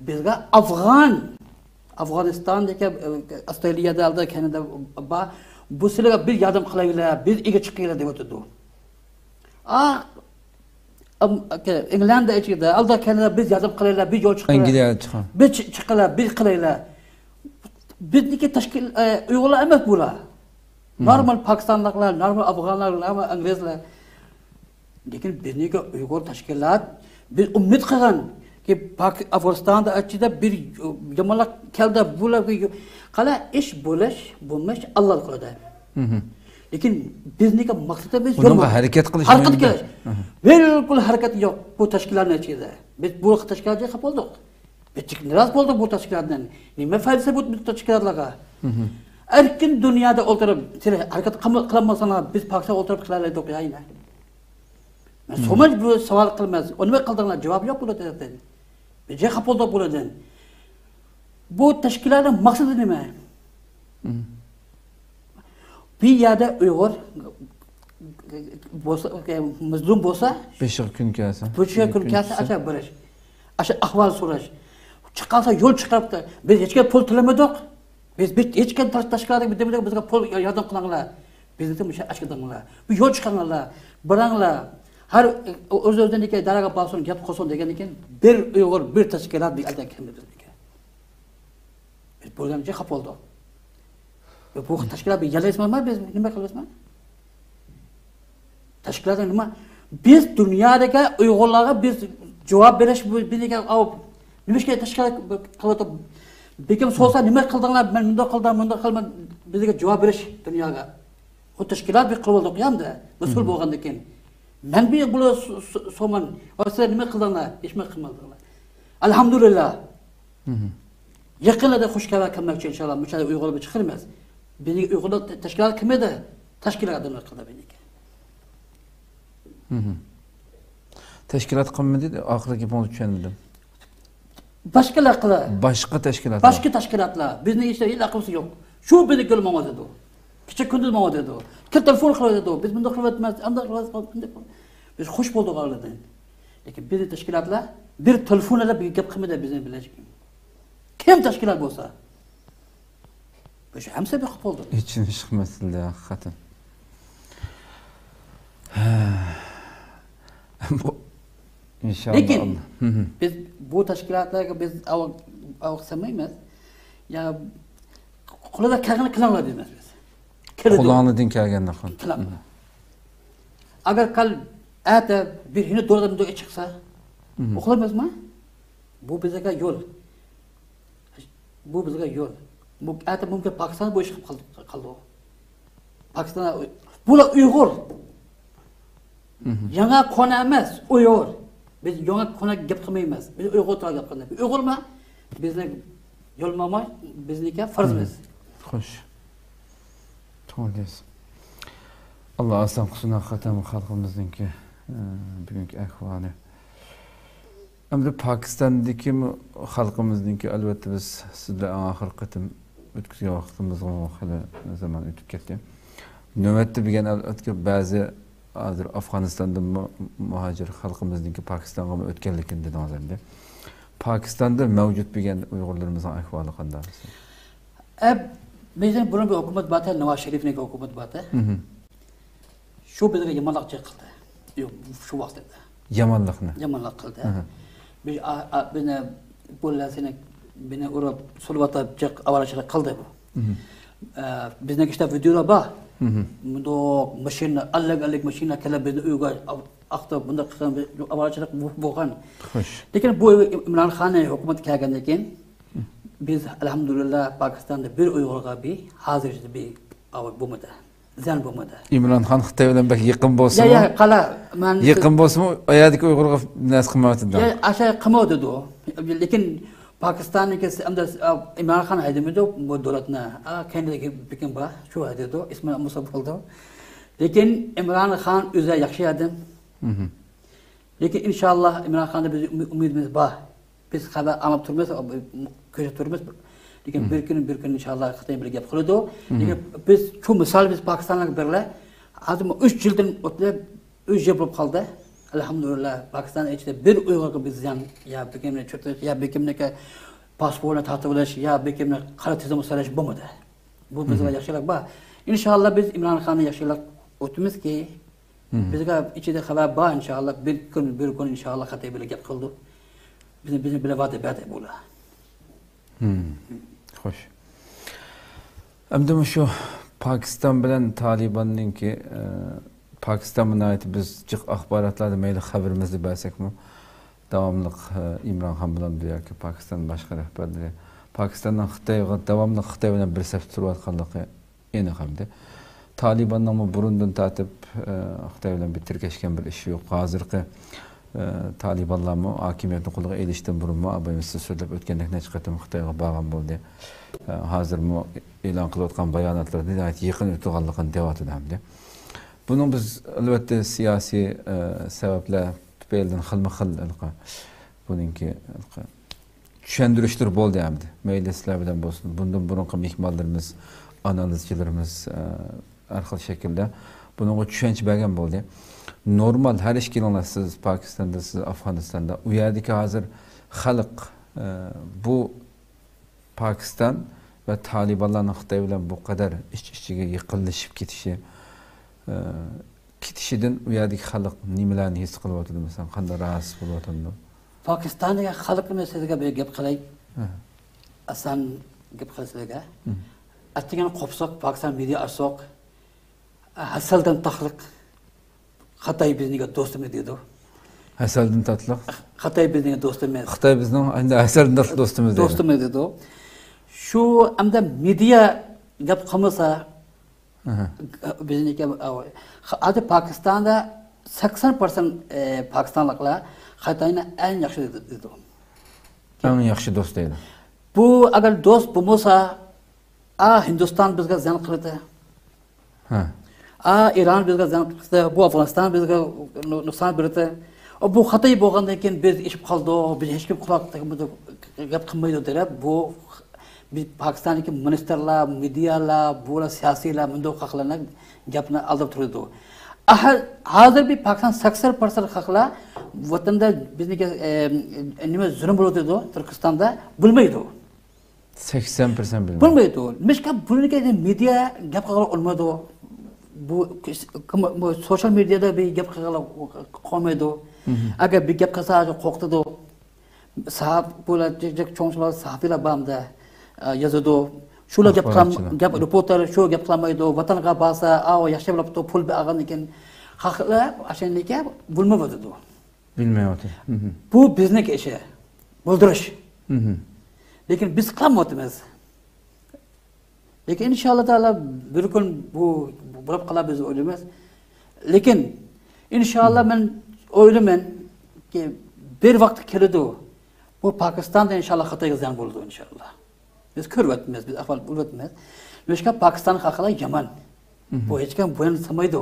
بىزگە ئافغان، ئافغانىستاندىكى، ئە، ئاسترالىيەدە ئالدى، كەنىدە بار. بۇ سىلەرگە بىز ياردەم قىلايلى، بىز ئىگە چىقايلى دەۋاتىدۇ. ئا، ئەم، ئەكە، ئىنگلەندىيە ئىچىدە، ئالدى كەنىدە بىز ياردەم قىلايلى، بىز يول چىقايلى. ئانگلىيە چىققان. بىز چى-، چىقايلى، بىز قىلايلى. بىزنىڭكى تەشكىل، ئە، ئۇيغۇرلار ئەمەس بۇلار. نورمال پاكىستانلىقلار، نورمال ئافغانلار، نورمال ئىنگلىزلار. لېكىن بىزنىڭكى ئۇيغۇر تەشكىلات، بىز ئۈمىد قىلغانكى، پاك-، ئافغانىستاندا ئىچىدە بىر يامانلىق كەلدى، بۇلارغا يو-، قالا ئىش بولۇش، بولماش ئاللا قولىدا. لېكىن بىزنىڭكى مەقسىتىمىز يول ئۇنىڭغا ماڭ-، ھەرىكەت قىلىش ھەرىكەت مۇھىم. قىلىش. بىلكۇل ھەرىكەت يوق بۇ تەشكىلاتنىڭ ئىچىدە. بىز بۇ تەشكىلاتقا خاپا بولدۇق. بىز جىق نارازى بولدۇق بۇ تەشكىلاتتىن. نېمە پايدىسى بۇ، بۇ تەشكىلاتلارغا؟ ئەركىن دۇنيادا ئولتۇرۇپ، سىلەر ھەرىكەت قىلما-، قىلالمىساڭلار، بىز پاكىستاندا ئولتۇرۇپ قىلالايدۇق يا يەنە؟ مەن سوماج بۇ سوئال قىلىمەن. ئۇنى قىلدىڭلار، جاۋاب يوق بۇ تەرەپتىن. جاي خاپا بولدۇق بۇلاردىن. بۇ تەشكىلاتنىڭ مەقسىتى نېمە؟ بىر يەردە ئۇيغۇر بولسا، مەزلۇم بولسا، بېشىغا كۈن كەلسە، بېشىغا كۈن كەلسە، ئاشۇ بېرىش، ئاشۇ ئەھۋال سوراش. چىقارسا يول چىقىرىپتۇ. بىز ھېچكىمگە پۇل تۆلىمىدۇق. بىز، بىز ھېچكىم تەشكىلاتقا بىر دېمىدۇق، بىزگە پۇل ياردەم قىلىڭلار. بىزنى مۇشۇ ئەچكىدىڭلار. بۇ يول چىقىرىڭلار، بېرىڭلار. ھەر ئۆز-ئۆزىنىڭكى دەرياغا بارسۇن، گەپ قىلسۇن دېگەندىن كېيىن، بىر ئۇيغۇر، بىر تەشكىلات بىر ئەلدە كەلمىدى بىزنىڭكى. بىز بۇنىڭ ئۈچۈن خاپا بولدۇق. بۇ تەشكىلات بىر يەرلەشمەيمۇ، بىز نېمە قىلىمىز؟ تەشكىلاتنى نېمە؟ بىز دۇنيادىكى ئۇيغۇرلارغا بىز جاۋاب بېرىش، بۇ، بىز نېمە ئىشقا تەشكىلات قىلىۋاتىدۇ؟ بىكىم سورىسا، نېمە قىلدىڭلار؟ مەن مۇنداق قىلدىم، مۇنداق قىلدىم. بىزگە جاۋاب بېرىش دۇنياغا. ئۇ تەشكىلات بىر قىلىۋالدۇق يا ئەمدى، مەسئۇل بولغاندىن كېيىن. مەن بىر بۇلار سو-، سو-، سومان، ۋە سىلەر نېمە قىلدىڭلار؟ ھېچنېمە قىلمىدىڭلار. ئەلھەمدۇلىللا. يېقىنلاردا خۇش خەۋەر كەلمەكچى ئىنشاللا. مۇشۇ يەردە ئۇيغۇرلار بىر چىقىرىمىز. بىزنىڭ ئۇيغۇرلار تە-، تەشكىلات قىلمىدى. تەشكىلات ئادەملەر قىلدى بىزنىڭكى. تەشكىلات قىلمىدى، ئاخىرقى گېپىڭىزنى چۈشەنمىدىم. باشقىلار قىلار. باشقا تەشكىلاتلار. باشقا تەشكىلاتلار. بىزنىڭ ھېچ ئالاقىمىز يوق. شۇ بىزنى كۆرۈپ ماڭىۋاتىدۇ. كېچە كۈندۈز ماڭىۋاتىدۇ. كىرىپ تېلېفون قىلىۋاتىدۇ. بىز مۇنداق قىلىۋاتىمىز، ئانداق قىلىۋاتىمىز، مۇنداق قىلىۋاتىمىز. بىز خۇش بولدۇق ئالدىن. لېكىن بىزنىڭ تەشكىلاتلار بىر تېلېفون ئېلىپ بىر گەپ قىلمىدى بىزنىڭ بىلەن. كىم تەشكىلات بولسا. بۇ ھەممىسى بىر قىلىپ بولدى. ئېچىنىشلىق مەسىلە ھەقىقەتەن. بۇ، ئىنشاللا. لېكىن بىز بۇ تەشكىلاتلارغا بىز ئاۋاق، ئاۋاق سالمايمىز. يا قولىدا كەلگەننى قىلىڭلار دەيمىز بىز. كىرىدۇ. قولۇڭلاردىن كەلگەننى قىل. قىلىڭلار. ئەگەر قال ئەتە بىر ھىندى دورىدا چىقسا، ئۇخلىمىزمۇ؟ بۇ بىزگە يول. بۇ بىزگە يول. بۇ ئەتە مۇمكىن پاكىستان بۇ ئىش قىلىپ قالدى، قالدى. پاكىستان، بۇلار ئۇيغۇر. ياڭا كونا ئەمەس، ئۇيغۇر. بىز ياڭا كونا گەپ قىلمايمىز. بىز ئۇيغۇر تۇرا گەپ قىلىمىز. ئۇيغۇرما؟ بىزنى يول ماما، بىزنىكى فەرزىمىز. خوش. توغرا دەيسىز. ئاللا ئاسان قىلسۇن ھەقىقەتەن بۇ خەلقىمىزنىڭكى، ئە، بۈگۈنكى ئەھۋالى. ئەمدى پاكىستاندىكى خەلقىمىزنىڭكى، ئەلۋەتتە، بىز سىز بىلەن ئەڭ ئاخىرقى قېتىم ئۆتكۈزگەن ۋاقتىمىزغىمۇ خېلى زامان ئۆتۈپ كەتتى. نۆۋەتتە بۈگۈن، ئەلۋەتتە، بەزى ھازىر ئافغانىستاندىنمۇ مۇھاجىر خەلقىمىزنىڭكى پاكىستانغىمۇ ئۆتكەنلىكىنى دېدىڭىز ئەمدى. پاكىستاندا مەۋجۇت بولغان ئۇيغۇرلىرىمىزنىڭ ئەھۋالى قانداق؟ ئە، بىزنىڭ بۇرۇنقى ھۆكۈمەت بار، ناۋاز شېرىفنىڭكى ھۆكۈمىتى بار. شۇ بىزگە يامانلىق قىلدى. يوق، شۇ ۋاقىتتا. يامانلىقنى؟ يامانلىق قىلدى. ئاھا. بىز، ئا، ئا، بىنى، بۇ لەسىنى، بىنى ئۇرۇپ، سولىۋاتا جىق ئاۋارىچىلىك قىلدى بۇ. ئا، بىزنىڭ ئىشتە ۋىدېئولار بار. مۇنداق ماشىنا، ئەللىك، ئەللىك ماشىنا كېلىپ بىزنىڭ ئۆيگە ئاق-، ئاقتىپ، بۇنداق قىلغان بىر ئاۋارىچىلىك بو-، بولغان. خوش. لېكىن بۇ ئىمران خان ھۆكۈمەت كەلگەندىن كېيىن، بىز، ئەلھەمدۇلىللا، پاكىستاندا بىر ئۇيغۇرغا بىر، ھازىرغىچە بىر ئاۋار بولمىدى. زىيان بولمىدى. ئىمران خان خىتاي بىلەن بەك يېقىن بولسىمۇ، يا، يا، قالا، مەن يېقىن بولسىمۇ، ئۇ يەردىكى ئۇيغۇرغا نەرسە قىلمايۋاتىدۇ. يا، ئاشۇ قىلمايۋاتىدۇ. لېكىن پاكىستاننىڭكى ئەمدى، ئا، ئىمران خان ھەيدىمىدى بۇ دۆلەتنى. ئا، كەينىدىكى بىكىم بار، شۇ ھەيدەيدۇ. ئىسمى مۇسا بولدى. لېكىن ئىمران خان ئۆزى ياخشى ئادەم. لېكىن ئىنشاللا ئىمران خاندا بىز ئۈمىد-، ئۈمىدىمىز بار. بىز خەۋەر ئاڭلاپ تۇرىمىز، كۆزەتتە تۇرىمىز. لېكىن بىر كۈن، بىر كۈن ئىنشاللا خىتاي بىلەن گەپ قىلىدۇ. لېكىن بىز شۇ مىسال بىز پاكىستانغا بېرىلە. ھازىر ئۈچ يىلدىن ئۆتتى، ئۈچ يىل بولۇپ قالدى. ئەلھەمدۇلىللا، پاكىستان ئىچىدە بىر ئۇيغۇرغا بىز زىيان، يا بىكىمنى چۆتۈش، يا بىكىمنىڭكى پاسپورتىنى تارتىۋېلىش، يا بىكىمنى قارا تىزىمغا سېلىش بولمىدى. بۇ بىزگە ياخشىلىق بار. ئىنشاللا بىز ئىمران خاننى ياخشىلىق ئۆتىمىزكى، بىزگە ئىچىدە خەۋەر بار، ئىنشاللا، بىر كۈن، بىر كۈن، ئىنشاللا، خىتاي بىلەن گەپ قىلىدۇ. بىزنى، بىزنى بىلە ۋەدە بەردى بۇلار. خوش. ئەمدى مۇشۇ پاكىستان بىلەن تالىباننىڭكى، ئە، پاكىستان ناھايىتى بىز جىق ئاخباراتلاردا مەيلى خەۋىرىمىزدە بەرسەكمۇ، داۋاملىق، ئە، ئىمران خان بىلەن بۇ ياكى پاكىستان باشقا رەھبەرلىرى پاكىستاننىڭ خىتايغا داۋاملىق خىتاي بىلەن بىر سەپتە تۇرۇۋاتقانلىقى ئېنىق ئەمدى. تالىباننىڭمۇ بۇرۇندىن تارتىپ، ئە، خىتاي بىلەن بىر تىركەشكەن بىر ئىشى يوق. ھازىرقى، ئە، تالىبانلارمۇ ھاكىمىيەتنى قولىغا ئېلىشتىن بۇرۇنمۇ، ئابايىمىز سىز سۆزلەپ ئۆتكەندەك نەچچە قېتىم خىتايغا بارغان بولدى. ئە، ھازىرمۇ ئېلان قىلىۋاتقان باياناتلىرىنى ناھايىتى يېقىن ئۆتىدىغانلىقىنى دەۋاتىدۇ ئەمدى. بۇنىڭ بىز، ئەلۋەتتە، سىياسىي، ئە، سەۋەبلەر تۈپەيلىدىن خىلمۇ خىل ھېلىقى بۇنىڭكى ھېلىقى چۈشەندۈرۈشلىرى بولدى ئەمدى. مەيلى سىلەر بىلەن بولسۇن. بۇندىن بۇرۇنقى مېھمانلىرىمىز، ئانالىزچىلىرىمىز، ئە، ھەر خىل شەكىلدە بۇنىڭغا چۈشەنچە بەرگەن بولدى. نورمال، ھەر ئىككىلىڭلار، سىز پاكىستاندا، سىز ئافغانىستاندا. ئۇ يەردىكى ھازىر خەلق، ئە، بۇ پاكىستان ۋە تالىبانلارنىڭ خىتاي بىلەن بۇ قەدەر ئىچ-ئىچىگە يېقىنلىشىپ كېتىشى، ئە، كېتىشىدىن ئۇ يەردىكى خەلق نېمىلەرنى ھېس قىلىۋاتىدۇ، مەسىلەن، قانداق راھەتسىز بولۇۋاتامدۇ؟ پاكىستاندىكى خەلقنى سىزگە بىر گەپ قىلاي. ئەسەن گەپ قىلىسىلەرگە. ئەتىگەن قوپساق، پاكىستان مېدىيا ئاچساق، ھەسەلدىن تاتلىق خىتاي بىزنىڭ دوستىمىز دەيدۇ. ھەسەلدىن تاتلىق. خىتاي بىزنىڭ دوستىمىز. خىتاي بىزنىڭ ئەمدى ھەسەلدىن تاتلىق دوستىمىز دەيدۇ. دوستىمىز دەيدۇ. شۇ ئەمدى مېدىيا گەپ قىلمىسا، ئەھە. بىزنىڭكى، ھازىر پاكىستاندا سەكسەن پىرسەنت، ئە، پاكىستانلىقلار خىتاينى ئەڭ ياخشى دەيدۇ. ئەڭ ياخشى دوست دەيدۇ. بۇ ئەگەر دوست بولمىسا، ئا، ھىندىستان بىزگە زىيان قىلىدۇ. ھە. ئا، ئىران بىزگە زىيان قىلىدۇ. بۇ ئافغانىستان بىزگە نۇ-، نۇقسان بېرىدۇ. بۇ خىتاي بولغاندىن كېيىن بىز ئېشىپ قالدۇق، بىز ھېچكىم قۇلاق تېگىمىدۇق، گەپ قىلمايدۇ دەپ، بۇ بىز پاكىستاندىكى مىنىستىرلار، مېدىيالار، بۇلار سىياسىيلار مۇنداق خەقلەرنى گەپنى ئالداپ تۇرىدۇ. ئەھە، ھازىر بىر پاكىستان سەكسەن پىرسەنت خەقلەر ۋەتەندە بىزنىڭكى، ئە، نېمە زۇلۇم بولۇۋاتىدۇ تۈركىستاندا، بىلمەيدۇ. سەكسەن پىرسەنت بىلمەيدۇ. بىلمەيدۇ. نېمىشقا بۇنىڭكى مېدىيا گەپ قىلغىلى ئۇنىمايدۇ. بۇ، بۇ سوشال مېدىيادا بىر گەپ قىلغىلى قويمايدۇ. ئەگەر بىر گەپ قىلسا قورقۇتىدۇ. ساھاپ-، بۇلار جىق، جىق چوڭ، چوڭ ساھىپىلەر بار ئەمدى، ئە، يازىدۇ. شۇلار گەپ قىلام-، ئاخباراتچىلار. گەپ رېپورتېر شۇ گەپ قىلالمايدۇ. ۋەتەنگە بارسا، ئاۋۇ ياخشى بولۇپتۇ، پۇل ئالغاندىن كېيىن خەقلەر ئاشۇندىكى بىلمەيۋاتىدۇ. بىلمەيۋاتىدۇ. بۇ بىزنىڭكى ئىشى. بولدۇرۇش. لېكىن بىز قىلالمايۋاتىمىز. لېكىن ئىنشاللا تائالا بىر كۈن بۇ بولۇپ قالار بىز ئويلايمىز. لېكىن ئىنشاللا مەن ئويلايمەنكى، بىر ۋاقىت كېلىدۇ، بۇ پاكىستاندا ئىنشاللا خىتايغا زىيان بولىدۇ ئىنشاللا. بىز كۆرۈۋاتىمىز، بىز ئەھۋال بىلىۋاتىمىز. نېمىشقا پاكىستان خەقلەر يامان. بۇ ھېچكىم بويۇن سالمايدۇ.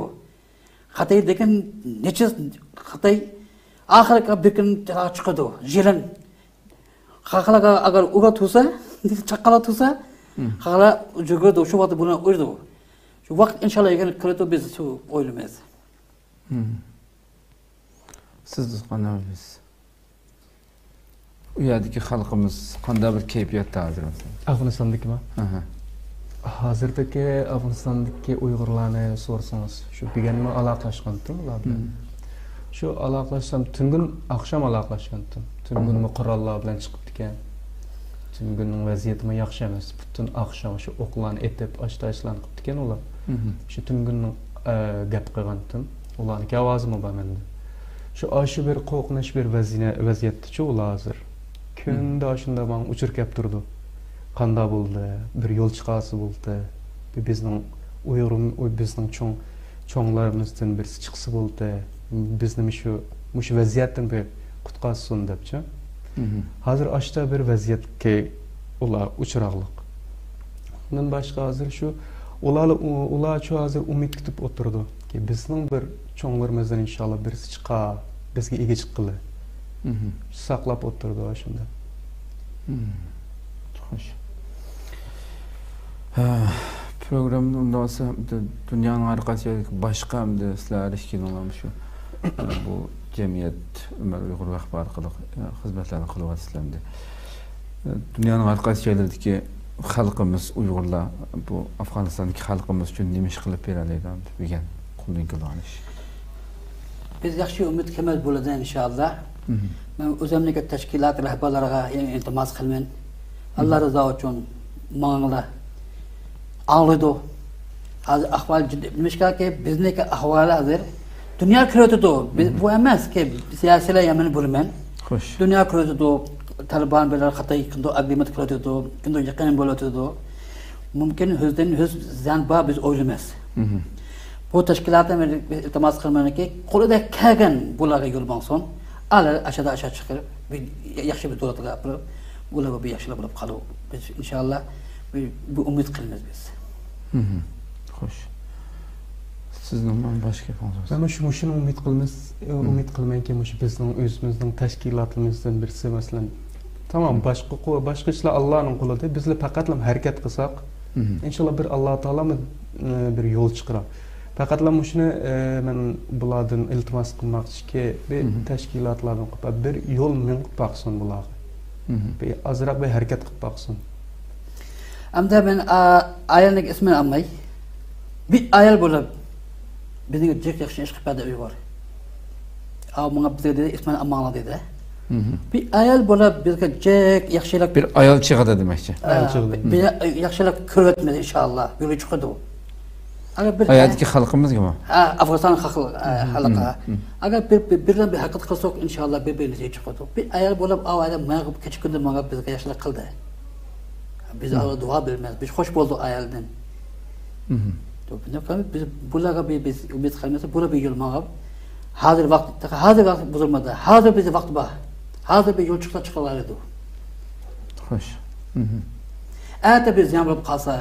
خىتاي دېگەن نېچىز خىتاي ئاخىرقى بىر كۈن چىقىدۇ. يىلان. خەقلەرگە ئەگەر ئۇرا تۇرسا، چاققانلار تۇرسا، خەقلەر يۈگۈرىدۇ، شۇ ۋاقىت بۇنى ئۇرىدۇ. شۇ ۋاقىت ئىنشاللا يەنە كېلىدۇ، بىز شۇ ئويلايمىز. سىز قانداق ئويلايسىز؟ ئۇ يەردىكى خەلقىمىز قانداق بىر كەيپىياتتا ھازىر مەسىلەن؟ ئافغانىستاندىكىما؟ ئەھە. ھازىردىكى ئافغانىستاندىكى ئۇيغۇرلارنى سورىسىڭىز، شۇ بۈگۈنمۇ ئالاقىلەشكەنتىم ئۇلار بىلەن. شۇ ئالاقىلەشسەم، تۈنۈگۈن ئاخشام ئالاقىلەشكەنتىم. تۈنۈگۈنمۇ قوراللار بىلەن چىقىپتىكەن. تۈنۈگۈننىڭ ۋەزىيىتىمۇ ياخشى ئەمەس. پۈتۈن ئاخشام شۇ ئوقلارنى ئېتىپ، ئاشتاشلارنى قىپتىكەن ئۇلار. شۇ تۈنۈگۈننىڭ، ئە، گەپ قىلغانتىم. ئۇلارنىڭكى ئاۋازىمۇ بار مەندە. شۇ، ئاشۇ بىر قورقۇنچ بىر ۋەزىنە-، ۋەزىيەتتىچۇ ئۇلار ھازىر. كۈندە ئاشۇنداق ماڭا ئۇچۇر كەپ تۇرىدۇ. قانداق بولدى؟ بىر يول چىقارسا بولدى. بىر بىزنىڭ ئۇيغۇر، بىزنىڭ چوڭ، چوڭلىرىمىزدىن بىرسى چىقسا بولدى. بىزنى مۇشۇ، مۇشۇ ۋەزىيەتتىن بىر قۇتقارسۇن دەپچۇ. ھازىر ئاشتا بىر ۋەزىيەتكە ئۇلار ئۇچراقلىق. ئۇندىن باشقا ھازىر شۇ، ئۇلار، ئۇلارچۇ ھازىر ئۈمىد كۈتۈپ ئولتۇرىدۇ. كى، بىزنىڭ بىر چوڭلىرىمىزدىن ئىنشاللا بىرسى چىقار، بىزگە ئىگە چىققىلى. ساقلاپ ئولتۇرىدۇ شۇنداق. خوش. ھە، پروگراممىنى ئۇنداق بولسا، دۇ-، دۇنيانىڭ ھەر قايسى يېرىدىكى باشقا ئەمدى سىلەر ھەر ئىككىلىڭلار شۇ، بۇ جەمئىيەت ئۆمەر ئۇيغۇر ۋەقپى ئارقىلىق، خىزمەتلەرنى قىلىۋاتىسىلەر ئەمدى. دۇنيانىڭ ھەر قايسى جايلىرىدىكى خەلقىمىز، ئۇيغۇرلار، بۇ ئافغانىستاندىكى خەلقىمىز ئۈچۈن نېمە ئىش قىلىپ بېرەلەيدۇ ئەمدى دېگەن قولدىن كېلىدىغان ئىش. بىز ياخشى ئۈمىد قىلىمىز بۇلىدىن ئىنشائاللا. مەن ئۆزۈمنىڭكى تەشكىلات رەھبەرلىرىگە يەنە ئىلتىماس قىلىمەن. ئاللا رىزا ئۈچۈن ماڭىڭلار. ئاڭلىدۇ. ھازىر ئەھۋال جىددىي. نېمىشقاكى بىزنىڭكى ئەھۋال ھازىر دۇنيا كۆرۈۋاتىدۇ. بىز، بۇ ئەمەس كى، سىياسىيلار يامىنى بولىمەن. خوش. دۇنيا كۆرۈۋاتىدۇ. تالىبان بىلەن خىتاي كىمدۇ ئاگرېمېنت قىلىۋاتىدۇ، كىمدۇ يېقىن بولۇۋاتىدۇ. مۇمكىن ئۆزىدىن ئۆز زىيان بار بىز ئويلىماس. بۇ تەشكىلاتتىن مەن ئىلتىماس قىلىمەنكى، قولىدىن كەلگەن بۇلارغا يول ماڭسۇن. ئالار ئاشادا ئاشا چىقىرىپ، بىر ياخشى بىر دۆلەتكە ئاپىرىپ، بۇلار بىر ياخشىلار بولۇپ قالىدۇ. بىز ئىنشاللا بۇ، بۇ ئۈمىد قىلىمىز بىز. خوش. سىزنىڭ باشقا گېپىڭىز بولسا. مەن مۇشۇ، مۇشۇنى ئۈمىد قىلىمىز، ئۈمىد قىلىمەنكى، مۇشۇ بىزنىڭ ئۆزىمىزنىڭ تەشكىلاتلىرىمىزدىن بىرسى، مەسىلەن، تامام، باشقا قۇ-، باشقا ئىشلار ئاللانىڭ قولىدا. بىزلا پەقەتلا ھەرىكەت قىلساق، مم. ئىنشاللا بىر ئاللا تائالا، ئە، بىر يول چىقىرار. پەقەتلا مۇشۇنى، ئە، مەن بۇلاردىن ئىلتىماس قىلماقچىكى، بىر مم. تەشكىلاتلاردىن قىلىپ، بىر يول مېڭىپ باقسۇن بۇلارغا. مم. بىر ئازراق بىر ھەرىكەت قىلىپ باقسۇن. ئەمدى مەن، ئا، ئايالنىڭ ئىسمىنى ئالماي، بىر ئايال بولۇپ، بىزگە جىق ياخشى ئىش قىلىپ بەردى ئۇيغۇر. ئاۋۇ ماڭا بىزگە دېدى، ئىسمىنى ئالماڭلار دېدى. مم. بىر ئايال بولۇپ، بىزگە جىق ياخشىلىق، بىر ئايال چىغىدا دېمەكچى. ئا، ئايال چىغىدا. بىر، بىر ياخشىلىق كۆرۈۋەتمىدى، ئىنشاللا يولى چىقىدۇ. ئەگەر بىر ھاياتتىكى خەلقىمىزگىمۇ؟ ھە، ئافغانىستان خەلق-، ئە، خەلقى. مم. ئەگەر بىر، بىر، بىر بىلەن بىر ھەرىكەت قىلساق، ئىنشاللا بىر بىرىمىزگە چىقىدۇ. بىر ئايال بولۇپ، ئاۋۇ ئايال ماڭا كېچە كۈندە ماڭا بىزگە ياخشىلىق قىلدى. بىز مم. ئۇنىڭغا دۇئا بېرىمىز. بىز خوش بولدۇق ئايالدىن. مم. بىز بۇلارغا بىر، بىز ئۈمىد قىلمىسا، بۇلار بىر يول ماڭىپ، ھازىر ۋاقىت، ھازىر ۋاقىت بۇزۇلمىدى. ھازىر بىزدە ۋاقىت بار. ھازىر بىر يول چىقسا چىقىۋالىدۇ. خوش. مم. ئەتە بىز زىيان بولۇپ قالسا،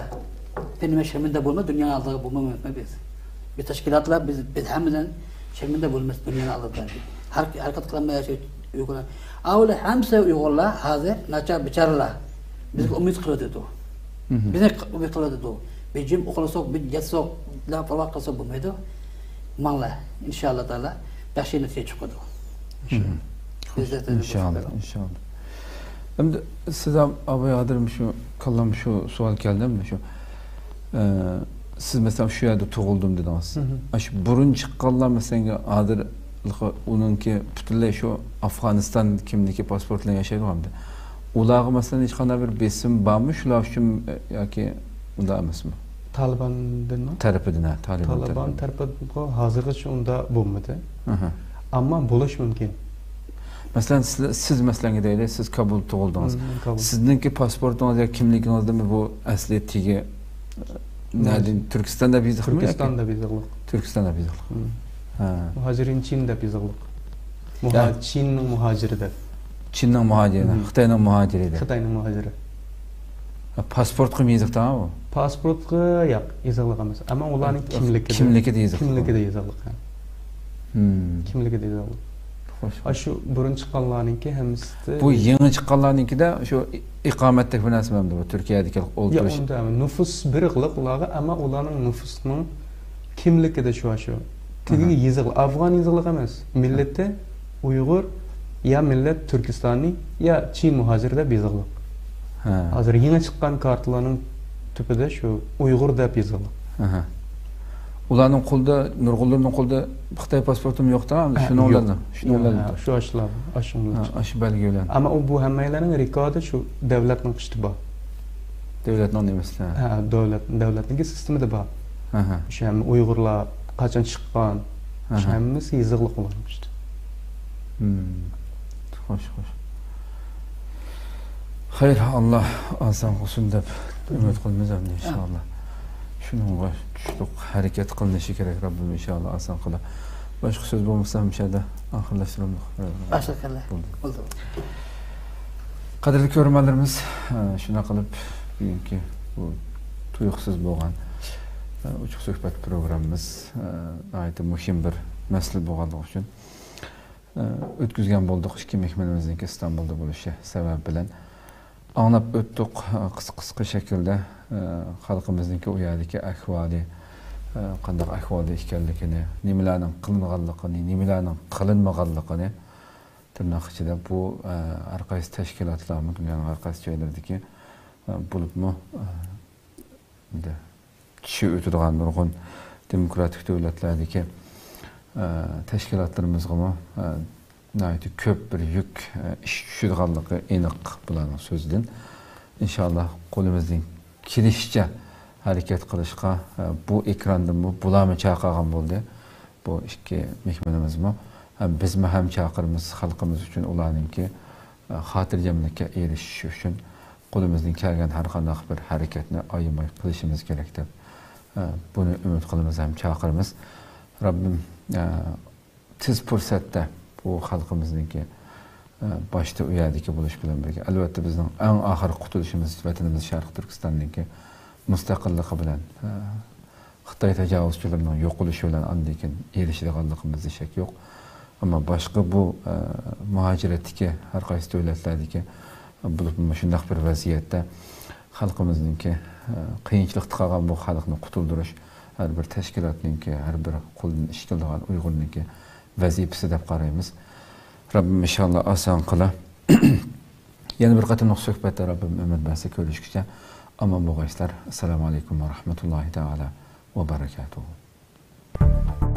بىر نېمە شەرمىندە بولما، دۇنيانىڭ ئالدىغا بولما مۇمكىن بىز. بىز تەشكىلاتلار، بىز، بىز ھەممىدىن شەرمىندە بولىمىز دۇنيانىڭ ئالدىدا. ھەر، ھەرىكەت قىلالماي ياشايدۇ ئۇيغۇرلار. ئاۋۇ ھەممىسى ئۇيغۇرلار ھازىر ناچار بىچارىلار. بىزگە ئۈمىد قىلىۋاتىدۇ. مم. بىزنى ئۈمىد قىلىۋاتىدۇ. بىر جىم ئۇخلىساق، بىر ياتساق، پەرۋا قىلساق بولمايدۇ. ماڭلا، ئىنشاللا تائالا، ياخشى نەتىجە چىقىدۇ. مم. بىز دە ئىنشاللا، ئىنشاللا. ئەمدى سىز ھەم ئاباي ھازىر شۇ كاللام شۇ سوئال كەلدى، شۇ، ئە، سىز مەسىلەن شۇ يەردە تۇغۇلدۇم دېدىڭىز. مم. ئاشۇ بۇرۇن چىققانلار مەسىلەن ھازىر ئۇنىڭكى پۈتۈنلەي شۇ ئافغانىستان كىملىكى پاسپورت بىلەن ياشايدىغان ئەمدى. ئۇلارغا مەسىلەن ھېچقانداق بىر بېسىم بارمۇ شۇلار ئۈچۈن، ئە، ياكى ئۇنداق ئەمەسمۇ؟ تالىباندىنمۇ؟ تەرىپىدىن، ھە، تالىبان تالىبان تەرىپىدىن. تەرىپىدىن ھازىرغىچە ئۇنداق بولمىدى. ئەمما بولۇشى مۇمكىن. مەسىلەن، سىز، سىز مەسىلەن دەيلى، سىز كابۇلدا تۇغۇلدىڭىز. مم، كابۇل. سىزنىڭكى پاسپورتىڭىز يا كىملىكىڭىزدىمۇ بۇ ئەسلى تېگى، نەدىن؟ تۈركىستاندا بېزىقمۇ ياكى؟ تۈركىستاندا بېزىقلىق. تۈركىستاندا بېزىقلىق. مم. ھە. مۇھاجىرىن چىن دەپ يېزىقلىق. مۇھا-، يا. چىننىڭ مۇھاجىرى دەپ. چىننىڭ مۇھاجىرى، مم. خىتاينىڭ مۇھاجىرى دەپ. خىتاينىڭ مۇھاجىرى. ھە، پاسپورتقىمۇ يېزىقتا بۇ؟ پاسپورتقا ياق، يېزىقلىق ئەمەس. ئەمما ئۇلارنىڭ كىملىكىدە. كىملىكىدە يېزىقلىق. كىملىكىدە يېزىقلىق، ھە. مم. كىملىكىدە يېزىقلىق. خوش. ئاشۇ بۇرۇن چىققانلارنىڭكى ھەممىسى. بۇ يېڭى چىققانلارنىڭكىدە شۇ ئىقامەتتەك بىر نەرسە بولامدۇ بۇ تۈركىيەدىكى ياق، ئولتۇرۇش؟ ئۇنداق ئەمەس. نوپۇس بىر يېزىقلىق ئۇلارغا، ئەمما ئۇلارنىڭ نوپۇسىنىڭ كىملىكىدە شۇ، شۇ. تېگىگە يېزىقلىق، ئافغان يېزىقلىق ئەمەس. مىللىتى ئۇيغۇر، يا مىللەت تۈركىستانىي، يا چىن مۇھاجىر دەپ يېزىقلىق. ھە. ھازىر يېڭى چىققان كارتىلارنىڭ تۈپىدە شۇ ئۇيغۇر دەپ يېزىلغان. ئاھا. ئۇلارنىڭ قولىدا، نۇرغۇنلىرىنىڭ قولىدا خىتاي پاسپورتىمۇ يوق دا، ھە، شۇنىڭ يوق. بىلەن، شۇنىڭ يوق، بىلەن ھە، شۇ ئاشۇلار، ئاشۇنىڭ بىلەن ھە، چىققان. ئاشۇ بەلگە بىلەن. ئەمما ئۇ بۇ ھەممەيلەننىڭ رېكورتى شۇ دۆلەتنىڭ ئىچىدە بار. دۆلەتنىڭ نېمىسىدە؟ ھە، دۆلەت، دۆلەتنىڭكى سىستېمىدا بار. ئاھا. شۇ ھەممە ئۇيغۇرلار قاچان چىققان، شۇ ئاھا. ھەممىسى يېزىقلىق ئۇلارنىڭ ئىچىدە. مم. خوش، خوش. خەير، ئاللا ئاسان قىلسۇن دەپ ئۈمىد قىلىمىز ئەمدى، ئىنشائاللا. شۇنىڭغا چۈشتۇق، ھەرىكەت قىلىنىشى كېرەك، رەببىم ئىنشائاللا ئاسان قىلار. باشقا سۆز بولمىسا، مۇشۇ يەردە ئاخىرلاشتۇرۇلدۇق. باشلىق كەلدى. بولدى. بولدى. قەدىرلىك كۆرۈرمەنلىرىمىز، ئە، شۇنداق قىلىپ، بۈگۈنكى بۇ تۇيۇقسىز بولغان، ئە، ئوچۇق سۆھبەت پروگراممىمىز، ئە، ناھايىتى مۇھىم بىر مەسىلە بولغانلىقى ئۈچۈن، ئە، ئۆتكۈزگەن بولدۇق. ئىككى مېھمىنىمىزنىڭكى ئىستانبۇلدا بولۇشى سەۋەبى بىلەن ئاڭلاپ ئۆتتۇق، ئە، قىسقا، قىسقا شەكىلدە، ئە، خەلقىمىزنىڭكى ئۇ يەردىكى ئەھۋالى، ئە، قانداق ئەھۋالدا ئىكەنلىكىنى، نېمىلەرنىڭ قىلىنغانلىقىنى، نېمىلەرنىڭ قىلىنمىغانلىقىنى، تىرناق ئىچىدە بۇ، ئە، ھەر قايسى تەشكىلاتلارمۇ، دۇنيانىڭ ھەر قايسى جايلىرىدىكى، ئە، بولۇپمۇ، ئە، ئەمدى چىشى ئۆتىدىغان نۇرغۇن دېموكراتىك دۆلەتلەردىكى، ئە، تەشكىلاتلىرىمىزغىمۇ، ئە، ناھايىتى كۆپ بىر يۈك، ئە، ئىش چۈشىدىغانلىقى ئېنىق بۇلارنىڭ سۆزىدىن. ئىنشاللا قولىمىزدىن كېلىشىچە ھەرىكەت قىلىشقا، ئە، بۇ ئېكراندىنمۇ بۇلارمۇ چاقىرغان بولدى. بۇ ئىككى مېھمىنىمىزمۇ. ھەم بىزمۇ ھەم چاقىرىمىز خەلقىمىز ئۈچۈن ئۇلارنىڭكى، ئە، خاتىرجەملىككە ئېرىشىشى ئۈچۈن قولىمىزدىن كەلگەن ھەر قانداق بىر ھەرىكەتنى ئايىماي قىلىشىمىز كېرەك دەپ، ئە، بۇنى ئۈمىد قىلىمىز ھەم چاقىرىمىز. رەببىم، ئە، تېز پۇرسەتتە بۇ خەلقىمىزنىڭكى، ئە، باشتا ئۇ يەردىكى بولۇش بىلەن بىرگە، ئەلۋەتتە، بىزنىڭ ئەڭ ئاخىرقى قۇتۇلۇشىمىز ۋەتىنىمىز شەرقىي تۈركىستاننىڭكى مۇستەقىللىقى بىلەن، ئە، خىتاي تاجاۋۇزچىلىرىنىڭ يوقىلىشى بىلەن ئاندىن كېيىن ئېرىشىدىغانلىقىمىزدا شەك يوق. ئەمما باشقا بۇ، ئە، مۇھاجىرەتتىكى، ھەر قايسى دۆلەتلەردىكى بولۇپمۇ مۇشۇنداق بىر ۋەزىيەتتە خەلقىمىزنىڭكى، ئە، قىيىنچىلىقتا قالغان بۇ خەلقنى قۇتۇلدۇرۇش ھەر بىر تەشكىلاتنىڭكى، ھەر بىر قولىدىن ئىش كېلىدىغان ئۇيغۇرنىڭكى ۋەزىپىسى دەپ قارايمىز. رەببىم ئىنشاللا ئاسان قىلا. يەنە بىر قېتىملىق سۆھبەتتە رەببىم ئۆمۈر بەرسە كۆرۈشكىچە ئامان بولغايسىلەر. ئەسسالامۇ ئەلەيكۇم ۋە رەھمەتۇللاھى تائالا ۋە بەرەكاتۇھۇ.